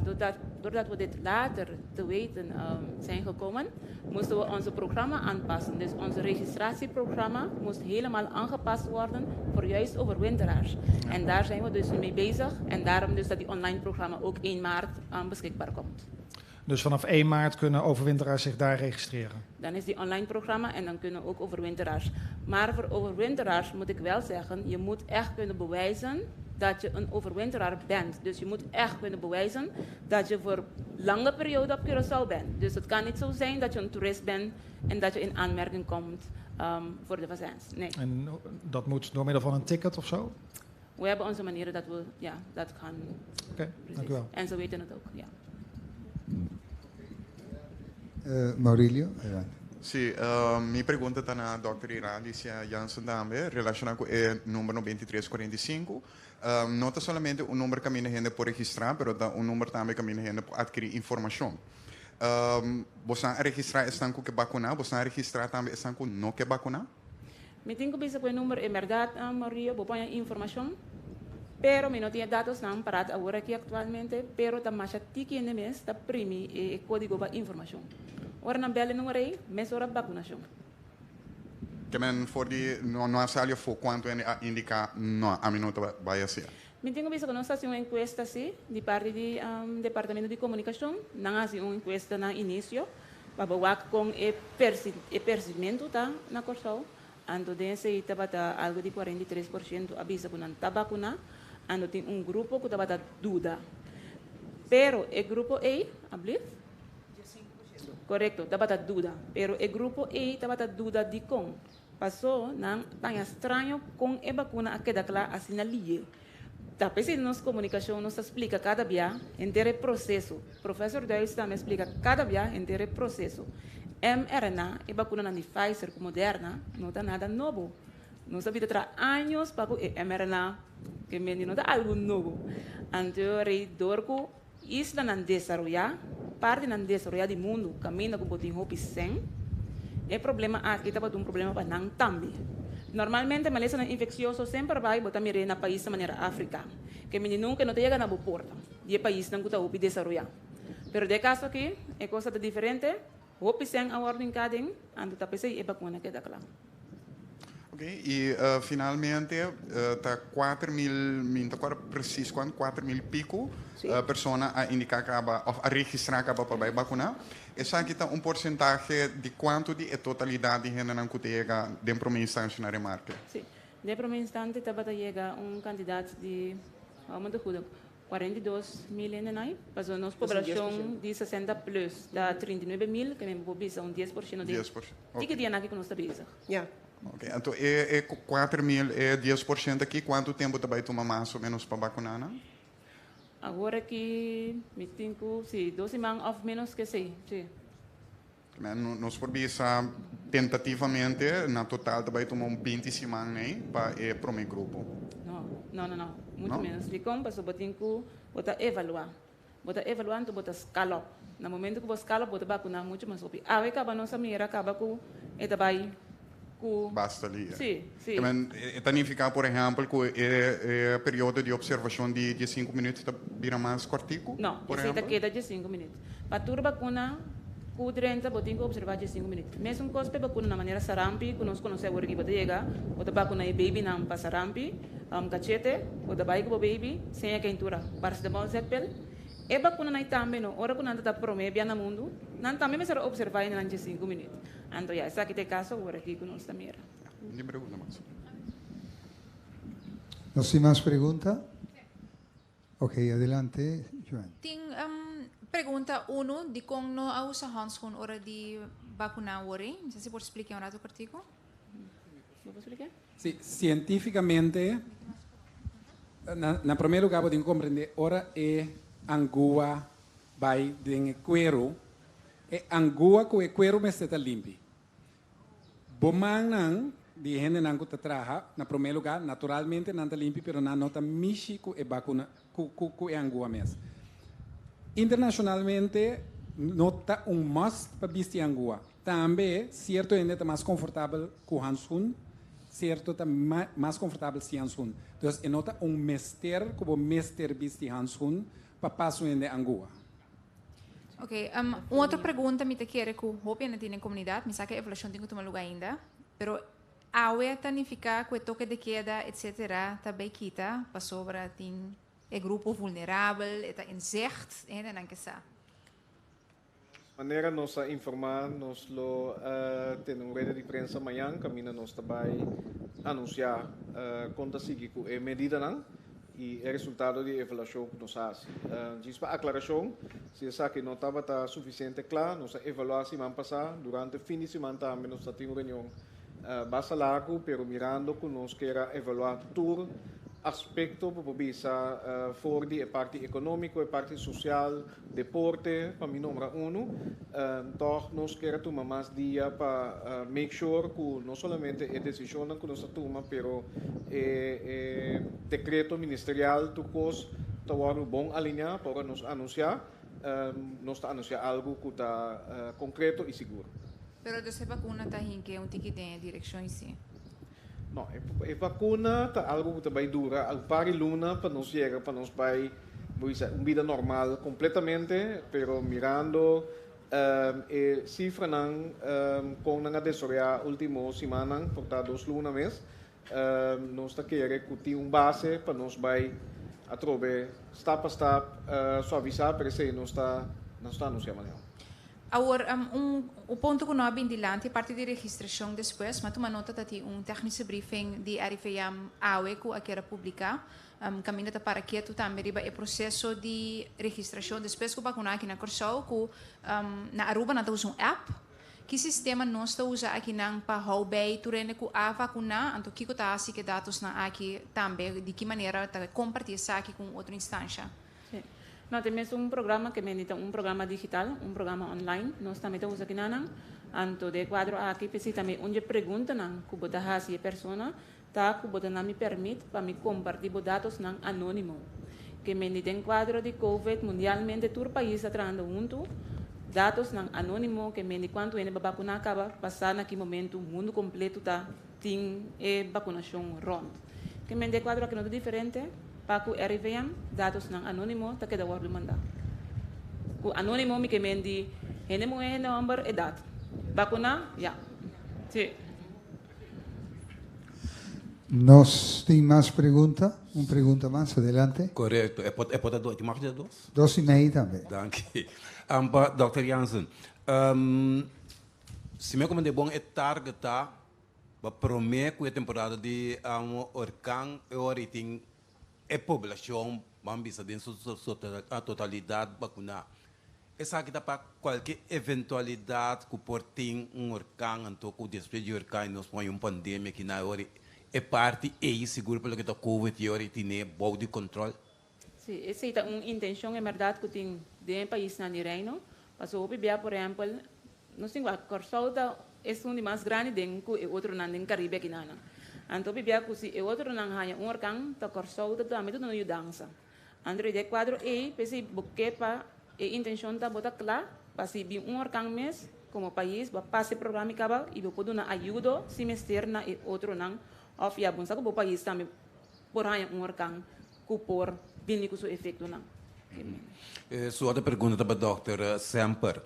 doordat we dit later te weten zijn gekomen, moesten we onze programma aanpassen. Dus ons registratieprogramma moest helemaal aangepast worden voor juist overwinteraars. En daar zijn we dus nu mee bezig. En daarom dus dat die online programma ook 1 maart beschikbaar komt. Dus vanaf 1 maart kunnen overwinteraars zich daar registreren? Dan is die online programma en dan kunnen ook overwinteraars. Maar voor overwinteraars moet ik wel zeggen, je moet echt kunnen bewijzen dat je een overwinteraar bent. Dus je moet echt kunnen bewijzen dat je voor lange periode op Curaçao bent. Dus het kan niet zo zijn dat je een toerist bent en dat je in aanmerking komt voor de vaccins. Nee. En dat moet door middel van een ticket of zo? We hebben onze manieren dat we, ja, dat gaan. Oké, Precies. dank u wel. En ze weten het ook, ja. Maurilio, adelante. Sí, mi pregunta ta na dokter Iralicia Jansen tambe, relashoná ku e number 9345. No ta solamente un number kaminda hende por registrá, pero ta un number tambe kaminda hende por adquirí informashon. Bo sa registrá esnan ku ke vakuná, bo sa registrá tambe esnan ku no ke vakuná? Mi tin ku bisa ku e number, en bèrdat, Maurilio, bo poña informashon, pero mi no tin e datonan pará awor aki aktualmente, pero ta masha tiki hende mes ta primi e kódigo pa informashon. Ora nan bèl e number ei, mesora vakunashon. Ke men for di no, no a sali for kuantu hende a indiká no, ami no ta bai hasié. Mi tin ku bisa ku nos a hasi un enkuesta si, di parti di Departamento di Komunikashon, nan a hasi un enkuesta na inisio, pa bo wak kon e persimentu ta na Kòrsou. Anto den esei tabata algu di 43% a bisa ku nan ta bakuná, anto tin un grupo ku tabata duda. Pero e grupo ei, ablief? Korekto, tabata duda. Pero e grupo ei tabata duda dikon. Pasó nan taña straño kon e bakuna a keda kla asina liye. Ta p'esei nos komunikashon nos ta splika kada bia henter e proseso. Profesor Duits tambe a splika kada bia henter e proseso. mRNA, e bakunanan di Pfizer ku Moderna, no ta nada nobo. Nos a bira traha años pa ku e mRNA, ke mende no ta algu nobo. Anto rei dor ku islanan desaroyá, partinan desaroyá di mundu kaminda ku bo tin hopi sèn, e problema aki tabata un problema pa nan tambe. Normalmente malesanan infeksioso semper bai bo ta mir'é na paisnan manera Afrika, ke mende nunka no ta yega na bo porta di e paisnan ku ta hopi desaroyá. Pero den e kaso aki e kos ta diferente, hopi sèn a wòrdu hinká den, anto ta p'esei e bakuna keda kla. Ok, i finalmente ta 4000, mi no ta acuerdo precies cuanto, 4000 pico persona a indica caba of a registra caba pa bay vacuna. Esaki ta un porcentahe di cuanto di e totalidad di hendenan cu ta yega den prome instancia na remarke? Sí, den prome instante tabata yega un cantidad di, hou me te goede, 42 mil hendenan, pasobra nos Dat is een poblacion 10%. di 60 plus ta 39 mil, ke men por bisa un 10% di 10%, ok. Tiki dianan aki ku nos ta bezig. Ok, anto e 4000, e 10% aki, kuantu tempu ta bai tuma mas o menos pa vakuná nan? Awor aki mi tin ku, sí, 2 siman òf menos ke sí, sí. Men, nos por bisa tentativamente na total ta bai tuma un 20 siman nee pa e promé grupo. No, no, no, no. Muchu No? menos. Dikon paso bo tin ku bo ta evaluá. Bo ta evaluá anto bo ta scale up. Na momento ku bo scale up bo ta vakuná muchu mas hopi. Awe kaba nos a mira kaba ku e ta bai ku Basta li. Sí. Men, e ta nifiká, por ehèmpel, ku e periodo di opservashon di 5 minüt ta bira mas kòrtiku? No, por esei ta ehèmpel? keda 5 minüt. Pa tur vakuna ku 30 bo tin ku opservá 5 minüt. Mesun kos pa vakuna na manera sarampi, ku nos konosé awor aki bo ta yega, bo ta vakuná e baby nan pa sarampi, kachete, bo ta bai ku bo baby, sin e keintura, paracetamol zetpil. E vakuna nan tambe no, ora ku nan ta promé bia na mundu, nan tambe mester opservá nan 5 minüt. Anto ja, esaki ta e kaso awor aki ku nos ta mira. Ni pregunta mas. No sin mas pregunta? Ok, adelante, Joan. Tin um, pregunta uno, di kon no a usa handschoen ora di vakuná wori? No sé si por splika un ratu kòrtiku. Bo por splika? Si, sientífikamente, na promé lugá bo tin ku komprendé ora e angua bai den e kueru, e angua ku e kueru mester ta limpi. Bo mannan di e hendenan ku ta traha, na promé lugá, naturalmente nan ta limpi pero nan no ta mishi ku e bakuna, ku ku ku e angua mes. Internashonalmente no ta un must pa bisti angua. Tambe sierto hende ta mas konfortabel ku hanskun, sierto ta mas konfortabel sin hanskun. Dus e no ta un mester ku bo mester bisti hanskun pa pas un hende angua. Ok, um, un otro pregunta mi ta kere ku hopi hende tin den komunidat, mi sa ku e evaluashon tin ku tuma luga ainda, pero awe ta nifiká ku e toke de keda etsetera ta bai kita pasobra tin e grupo vulnerabel, e ta in zicht, e hendenan ke sa. Manera nos a informá nos lo tene un rueda di prensa mañan kaminda nos ta bai anunsiá kon ta sigui ku e medidanan i e resultado di e evaluashon ku nos a hasi. Djis pa aklarashon, si esaki no tabata sufisiente kla, nos a evaluá siman pasá, durante fin di siman tambe nos ta tin un reunion basta largu, pero mirando ku nos kier a evaluá tur aspekto bo por bisa for di e parti ekonómiko, e parti sosial, deporte, pa mi nombra unu, tòg nos kier a tuma mas dia pa make sure ku no solamente e desishonnan ku nos a tuma, pero e e dekreto ministerial tur kos ta wòrdu bon alineá pa ora nos anunsiá, nos ta anunsiá algu ku ta konkreto i sigur. Pero dus e bakuna ta hinke un tiki den e direkshon si? No, e bakuna ta algu ku ta bai dura un par di luna pa nos yega pa nos bai bo bisa un bida normal kompletamente, pero mirando e sifranan kon nan a desaroyá último simannan, por ta dos luna mes, nos ta kere ku tin un base pa nos bai atrobe stap pa stap suavisá, pero esei nos ta nos ta anunsiá maneho. Awor, un punto ku no a bin dilanti parti di registrashon despues, m'a tuma nota ta tin un technische briefing di RIVM awe ku a keda publiká, kaminda ta para ketu tambe riba e proseso di registrashon despues ku bakuna aki na Kòrsou ku na Aruba nan ta usa un app. Ki sistema nos ta usa akinan pa hou bei tur hende ku a vakuná? Anto kiko ta hasi ku e datosnan aki tambe? Di ki manera ta kompartí esaki ku un otro instansha? Sí. No, tin mes un programa ke mende ta un programa digital, un programa online. Nos tambe ta usa kinanan. Anto den e kuadro aki p'esei tambe un dje preguntanan ku bo ta hasi e persona ta ku bo ta na mi pèrmit pa mi kompartí bo datosnan anónimo. Ke mende den kuadro di covid mundialmente tur pais ta trahando huntu, datosnan anónimo ke mende kuantu hende ba bakuná kaba pa sa na ki momentu mundu kompletu ta tin e bakunashon rònt. Ke mende e kuadro aki no ta diferente, pa ku RIVM datosnan anónimo ta keda wòrdu mandá. Ku anónimo mi ke men di hende muhé, hende hòmber, edat. Bakuná? Ya. Sí. Nos tin mas pregunta? Un pregunta mas, adelante. Korekto. E por e por ta dos. Mag di dos? Dos i mei tambe. Danki. Pa dòkter Jansen, si mi a komprendé bon e target ta Pa promé ku e temporada di orkan e ora i tin e poblashon ban bisa den su totalidat bakuná. Esaki ta pa kualke eventualidat ku por tin un orkan anto ku despues di orkan nos por haña un pandemia kinan e ora e parti ei sigur pa loke ta covid e ora i tine bou di kòntròl. Sí, esei ta un intenshon en bèrdat ku tin den e paisnan di Reino. Pasobra hopi bia, por ehèmpel, nos tin wak Kòrsou ta esun di mas grandi den ku e otronan den Karibe akinanan. Anto hopi bia ku si e otronan haña un orkan, ta Kòrsou ta tambe duna yudansa. Anto di e kuadro ei, p'esei bo ke pa e intenshon ta bo ta kla pa si bin un orkan mes, komo pais bo a pasa e programa i kaba i bo por duna ayudo si mester na e otronan òf ya bo sa ku bo pais tambe por haña un orkan ku por bini ku su efektonan. Su otro pregunta ta pa dòkter Semper.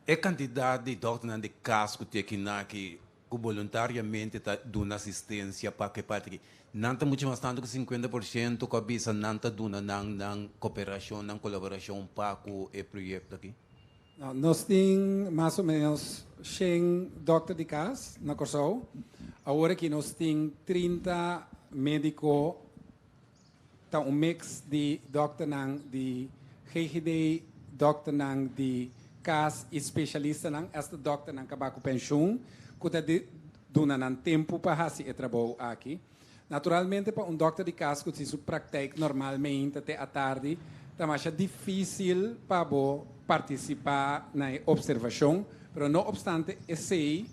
E kantidat di dòkternan di kas ku tin aki naki ku boluntariamente ta duna asistensia pa ke parti aki, nan ta muchu mas tantu ku 50% ku a bisa nan ta duna nan nan koperashon, nan kolaborashon pa ku e proyekto aki? Nos tin mas o menos shen dòkter di kas na Kòrsou. Awor aki nos tin 30 médiko. Ta un mix di dòkternan di GGD, dòkternan di kas i spesialistanan, esta dòkternan kaba ku penshun, ku ta duna nan tempu pa hasi e trabou aki. Naturalmente pa un dòkter di kas ku tin su praktijk normalmente te atardi, ta masha difísil pa bo partisipá na e opservashon, pero no opstante esei,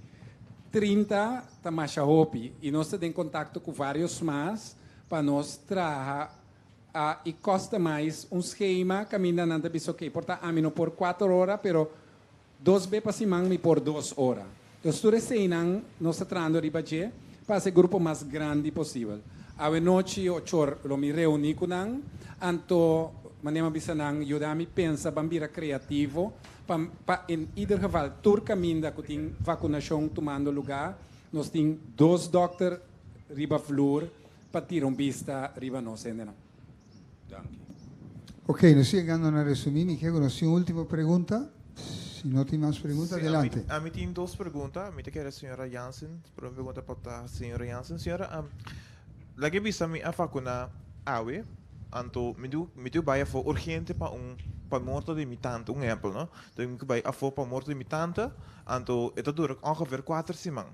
30 ta masha hopi i nos ta den kontakto ku vários mas pa nos traha a i customize un skema kaminda nan ta bisa ok, por ta ami no por 4 ora, pero dos be pa siman mi por 2 ora. Dus tur eseinan nos ta trahando riba dje pa e grupo mas grandi posibel. Awe nochi 8 or lo mi reuní ku nan, anto manera mi a bisa nan yuda mi pensa, ban bira kreativo pa in ieder geval tur kaminda ku tin vakunashon tumando lugá, nos tin dos dòkter riba vloer pa tira un bista riba nos hendenan. Danki. Ok, nos ta yegando na resumí. Mi ke konosé un último pregunta. Si no tin mas pregunta, Sí, adelante. Ami tin dos pregunta. Mi ta kere señora Jansen. Promé pregunta pa señora Jansen. Señora, laga bisa mi a vakuná awe, anto mi tu bai afó urgente pa morto di mi tante, un ehèmpel, no? Anto mi bai afó pa morto di mi tante, anto e ta dura ongeveer 4 siman.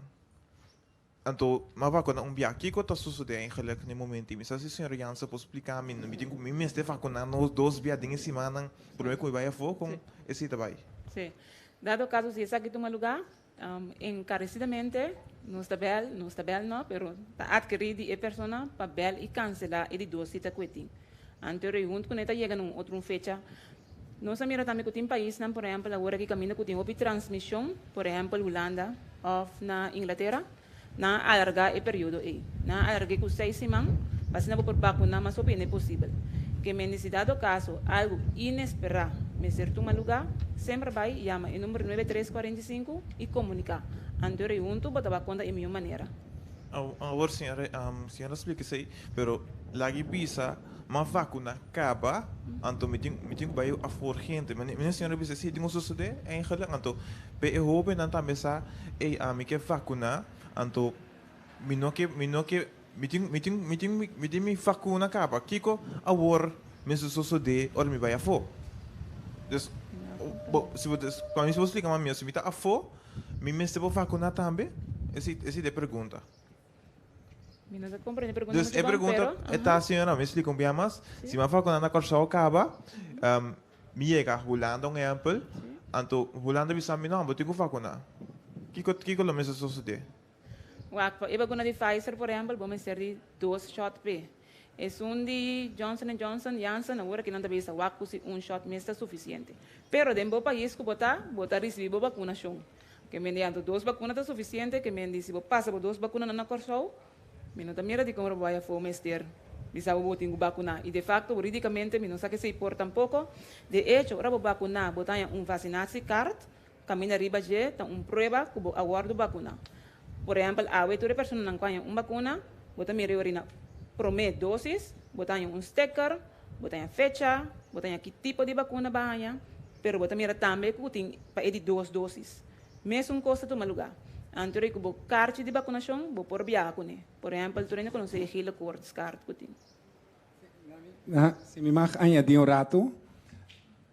Anto, m'a vakuná un bia. Kiko ta susedé eigenlijk na e momento? Mi sa si señora Jansen por splika mi, mi tin ku mi mester vakuná nos dos bia den e simannan promé ku mi bai afó kon esei ta bai? Sí. Dado kaso si esaki tuma lugá, enkaresidamente nos ta bel no, pero ta atkerí di e persona pa bel i kanselá e di dos sita ku e tin. Anto huntu kuné ta yega na un otro fecha. Nos a mira tambe ku tin paisnan, por ehèmpel, awor aki kaminda ku tin hopi transmishon, por ehèmpel Hulanda òf na Inglatera, nan a alargá e periodo ei. Nan a alarg'é ku 6 siman, pa asina bo por vakuná mas hopi hende posibel. Ke men si dado kaso algu inesperá mester tuma lugá, semper bai yama e number 9345 i komuniká. Anto huntu bo ta konta e mihó manera. Awor, señora, señora splika esei, pero laga bisa m'a vakuná kaba, anto mi tin ku bai afó urgente. Mi señora bisa si tin ku susedé eigenlijk, anto pe e hóbennan tambe sa, ei, ami ke vakuná, anto mi no ke mi tin mi vakuna kaba. Kiko awor mester susedé ora mi bai afó? Dus, bo, si bo, pa mi si bo splika mas, si mi ta afó, mi mester por vakuná tambe? Esei ta e pregunta. Mi no ta komprondé e pregunta Dus muchu e bon, pregunta pero, e ta, señora, mi splika un bia mas. Si m'a vakuná na Kòrsou kaba, mi yega Hulanda, un ehèmpel, anto Hulanda bisa mi no, bo tin ku vakuná. Kiko lo mester susedé? Wak, pa e vakuna di Pfizer, por ehèmpel, bo mester di dos shot p'e. Esun di Johnson Johnson, Janssen, awor aki nan ta bisa wak ku si un shot mes ta sufisiente. Pero den bo pais ku bo ta risibí bo vakunashon. Ke men di anto dos vakuna ta sufisiente, ke men di si bo pasa bo dos vakuna na Kòrsou, mi no ta mira di kon bo bai afó mester bisa bo tin ku vakuná. I de facto, hurídikamente, mi no sa ku esei por tampoko. De hecho, ora bo vakuná, bo ta un vaccinatiekaart, kaminda riba dje ta un prueba ku bo a wòrdu vakuná. Por ehèmpel, awe tur e personanan ku a haña un vakuna, bo ta mira riba promé dosis, bo ta haña un sticker, bo ta haña fecha, bo ta haña ki tipo di vakuna bo a haña, pero bo ta mira tambe ku tin pa e di dos dosis. Mesun kos ta tuma lugá. Anto ku bo karchi di vakunashon, bo por biaha kuné. Por ehèmpel, tur hende konosé e gele koortskaart ku tin. Ah, si mi mag añadí un ratu.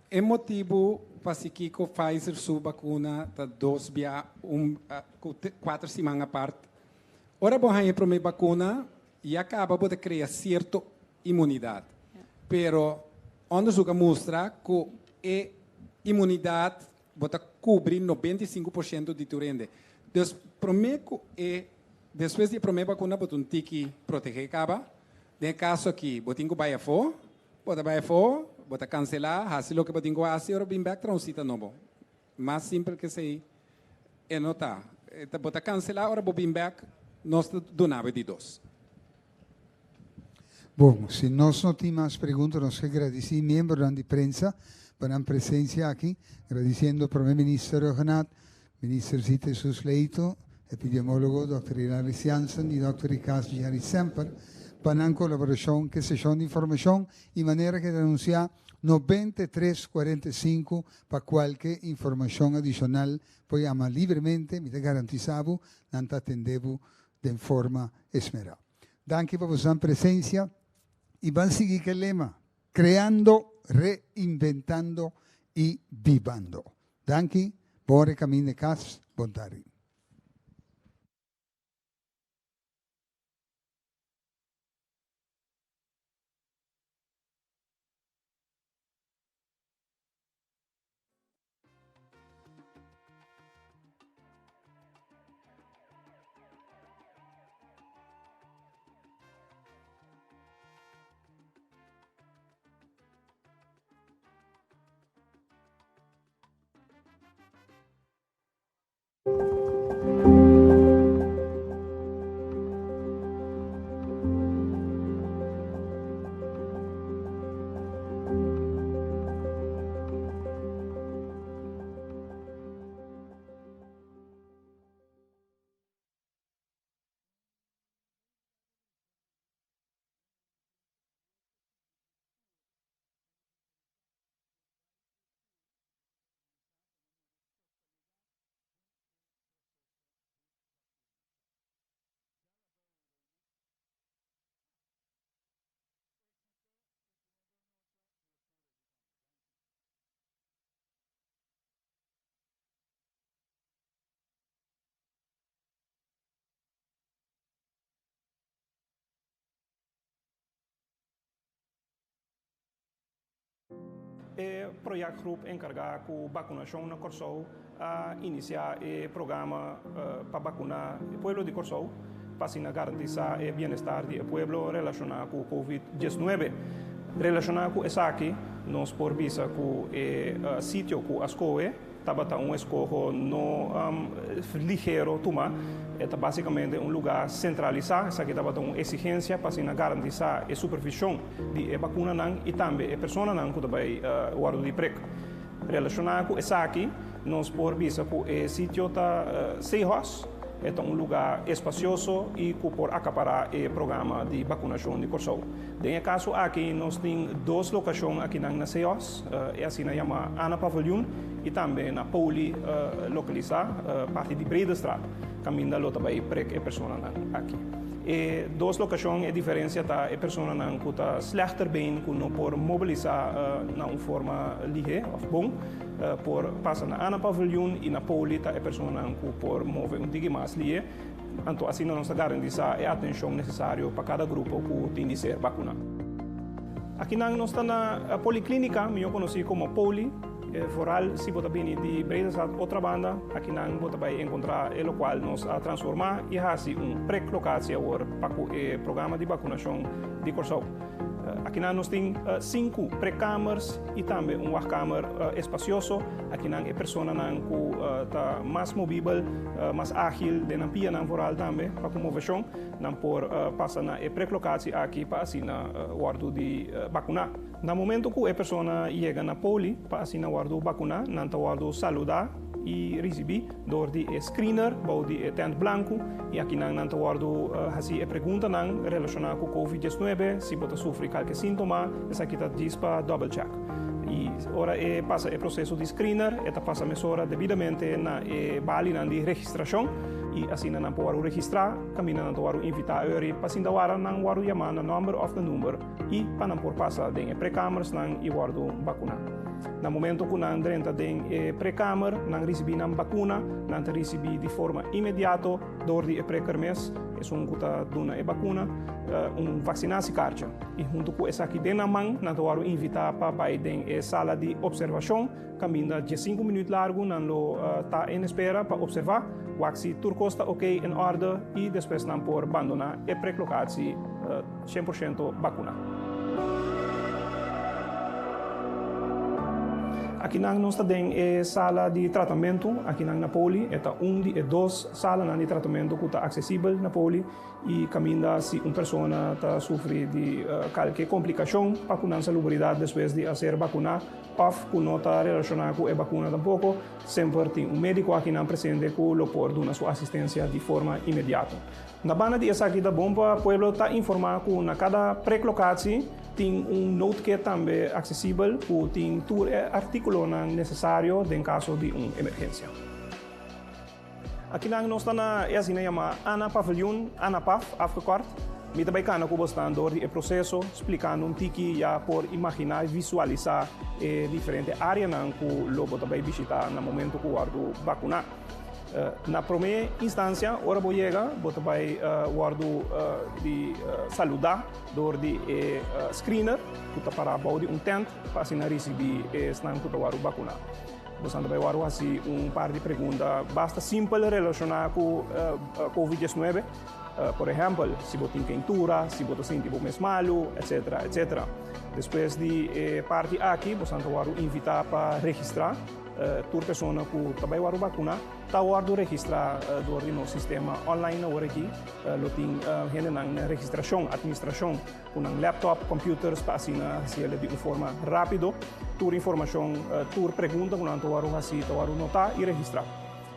E motibu pakiko Pfizer su vakuna ta dos bia un 4 siman apart. Ora bo haña promé vakuna ya kaba bo ta krea sierto inmunidat. Pero onderzoek a mustra ku e inmunidat bo ta kubri 95% di tur hende. Dus promé ku e despues di promé vakuna bo ta un tiki protegé kaba. Den kaso aki, bo tin ku bai afó, bo ta bai afó, bo ta kanselá, hasi loke bo tin ku hasi, ora bin bèk traha un sita nobo. Mas simpel ku esei, e no ta. Bo ta kanselá, ora bo bin bèk, nos ta duna bo di dos. Bon, si nos no tin mas pregunta, nos ke gradisí miembronan di prensa pa nan presensia aki, gradisiendo Promé Minister Rhuggenaath, Minister Zita Jesus-Leito, epidemiólogo Dr. Iralis Jansen i Dr. Ricardo Jerry Semper, pa nan kolaborashon ku e seshon di informashon i manera ku anunsiá 9345 pa kualke informashon adishonal por yama libremente, mi ta garantisá bo, nan ta atendé bo di forma esmerá. Danki pa boso presensia. I ban sigui ku e lema, Creando, reinventando i bibando. Danki, bon rekamin di kas, bon tardi. E proyectgroep encarga cu vacunacion na Corsou a inicia e programa pa vacuna e pueblo di Corsou pa asina garantisa e bienestar di e pueblo relaciona cu Covid 19. Relaciona cu esaki nos por bisa cu e sitio cu a scohe Tabata un eskoho no ligero tuma. E ta básicamente un lugá sentralisá. Esaki tabata un eksigensia pa asina garantisá e supervishon di e bakunanan i tambe e personanan ku ta bai wòrdu di prek. Relashoná ku esaki nos por bisa ku e sitio ta Seahorse. E ta un lugá espasioso i ku por akapará e programa di bakunashon di Kòrsou. Den e kaso aki nos tin dos lokashon akinan na Seos, e asina yamá Ana Paviljoen i tambe na Poli lokalisá parti di Bredestraat, kaminda lo ta bai prek e personanan aki. E dos lokashon e diferensia ta e personanan ku ta slechter been ku no por mobilisá na un forma lihé òf bon por pasa na Ana Paviljoen i na Poli ta e personanan ku por move un tiki mas lihé. Anto asina nos ta garantisa e atencion necesario pa cada grupo cu tin di ser vacuna. Akinan nos ta na Policlinica, miho conoci como Poli. Vooral si bo ta bini di Bredestraat otra banda, akinan bo ta bay encontra e locual nos a transforma y haci un preklocatie awor pa cu e programa di vacunacion di Corsou. Akinan nos tin sinku prekamers i tambe un wachtkamer espacioso. Akinan e personanan ku ta mas movibel, mas ágil den nan pianan vooral tambe pa ku moveshon, nan por pasa na e preklokatie aki pa asina wòrdu di bakuná. Na momento ku e persona yega na poli pa asina wòrdu bakuná, nan ta wòrdu saludá i risibí dor di e screener bou di e tent blanku i akinan nan ta wòrdu hasi e preguntanan relashoná ku covid 19, si bo ta sufri kalke síntoma, esaki ta djis pa double check. I ora e pasa e proseso di screener e ta pasa mesora debidamente na e balinan di registrashon i asina nan por wòrdu registrá kaminda nan ta wòrdu invitá ori pa sinta wara nan wòrdu yamá na nòmber òf na number i pa nan por pasa den e prekamersnan i wòrdu bakuná. Na momento ku nan drenta den e prekamer, nan risibí nan bakuna, nan ta risibí di forma inmediato dor di e preker mes, esun ku ta duna e bakuna, un vaksinasiekartje. I huntu ku esaki den nan man, nan ta wòrdu invitá pa bai den e sala di opservashon, kaminda diesinku minüt largu nan lo ta en espera pa opservá, wak si tur kos ta oké, en òrde i despues nan por bandoná e preklokatie. 100% bakuna. Akinan nos ta den e sala di tratamentu akinan na Poli. E ta un di e dos salanan di tratamentu ku ta aksesibel na Poli i kaminda si un persona ta sufri di kalke komplikashon pa ku nan salubridat despues di a ser bakuná òf ku no ta relashoná ku e bakuna tampoko, semper tin un médiko akinan presente ku lo por duna su asistensia di forma inmediato. Na banda di esaki ta bon pa pueblo ta informa ku na kada preklokatie tin un noodkit tambe aksesibel ku tin tur e artíkulonan nesesario den kaso di un emergensia. Akinan nos ta na e asina yama Ana Paviljoen, Ana Pav afgekort. Mi ta bai kana ku bosnan dor di e proseso, splikando un tiki ya por imaginá i visualisá e diferente áreanan ku lo bo ta bai bishitá na momento ku wòrdu bakuná. Na promé instansia, ora bo yega, bo ta bai wòrdu di saludá dor di e screener ku ta pará bou di un tènt pa asina risibí esnan ku ta wòrdu bakuná. Bosan ta bai wòrdu hasi un par di pregunta basta simpel relashoná ku Covid 19. Por ehèmpel, si bo tin keintura, si bo ta sinti bo mes malu, etsetera, etsetera. Despues di e parti aki, bosan ta wòrdu invitá pa registrá. Tur persona ku ta bai wòrdu bakuná ta wòrdu registrá dor di nos sistema online awor aki. Lo tin hendenan na registrashon, atministrashon, ku nan laptop, computers pa asina hasi el di un forma rápido. Tur informashon, tur pregunta ku nan ta wòrdu hasi ta wòrdu notá i registrá.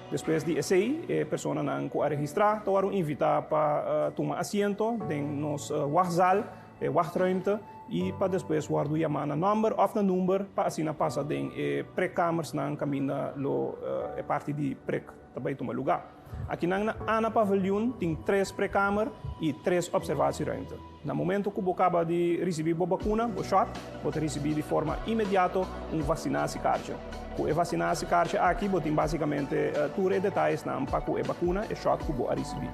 Despues di esei e personanan ku a registrá ta wòrdu invitá pa tuma asiento den nos wachtzaal. E wachtruimte i pa despues wòrdu yamá na nòmber òf na number pa asina pasa den e prekkamersnan kaminda lo e parti di prek ta bai tuma lugá. Akinan na Anna Paviljoen tin tres prekkamer i tres opservatieruimte. Na momento ku bo kaba di risibí bo bakuna, bo shòt, bo ta risibí di forma inmediato un vasinasiekaartje. Ku e vasinasiekaartje aki bo tin basikamente tur e detayesnan pa ku e bakuna, e shòt ku bo a risibí.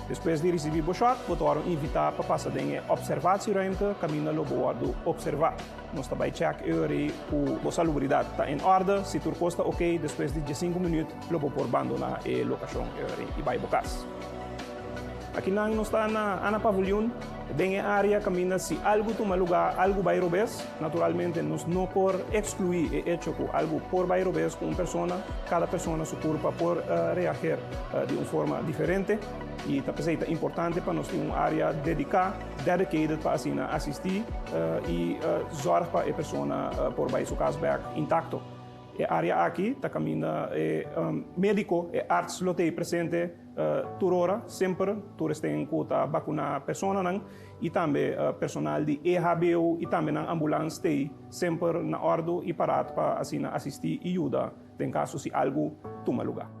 Despues di risibí bo shòt, bo ta wòrdu invitá pa pasa den e opservatieruimte kaminda lo bo wòrdu opservá. Nos ta bai chèk e ora ei ku bo salubridat ta en òrde. Si tur kos ta okey, despues di diesinku minüt lo bo por bandoná e lokashon e ora ei i bai bo kas. Akinan nos ta na Anna Paviljoen, den e área kaminda si algu tuma lugá, algu bai robes. Naturalmente nos no por ekskluí e echo ku algu por bai robes ku un persona. Kada persona su kurpa por reager di un forma diferente i ta p'esei ta importante pa nos tin un área dediká, dedicated, pa asina asistí i zòrg pa e persona por bai su kas bèk intakto. E área aki ta kaminda e médiko, e arts lo t'ei presente tur ora, semper, tur esten ku ta bakuná personanan i tambe personal di EHBO i tambe nan ambulans t'ei semper na òrdu i parat pa asina asistí i yuda den kaso si algu tuma lugá.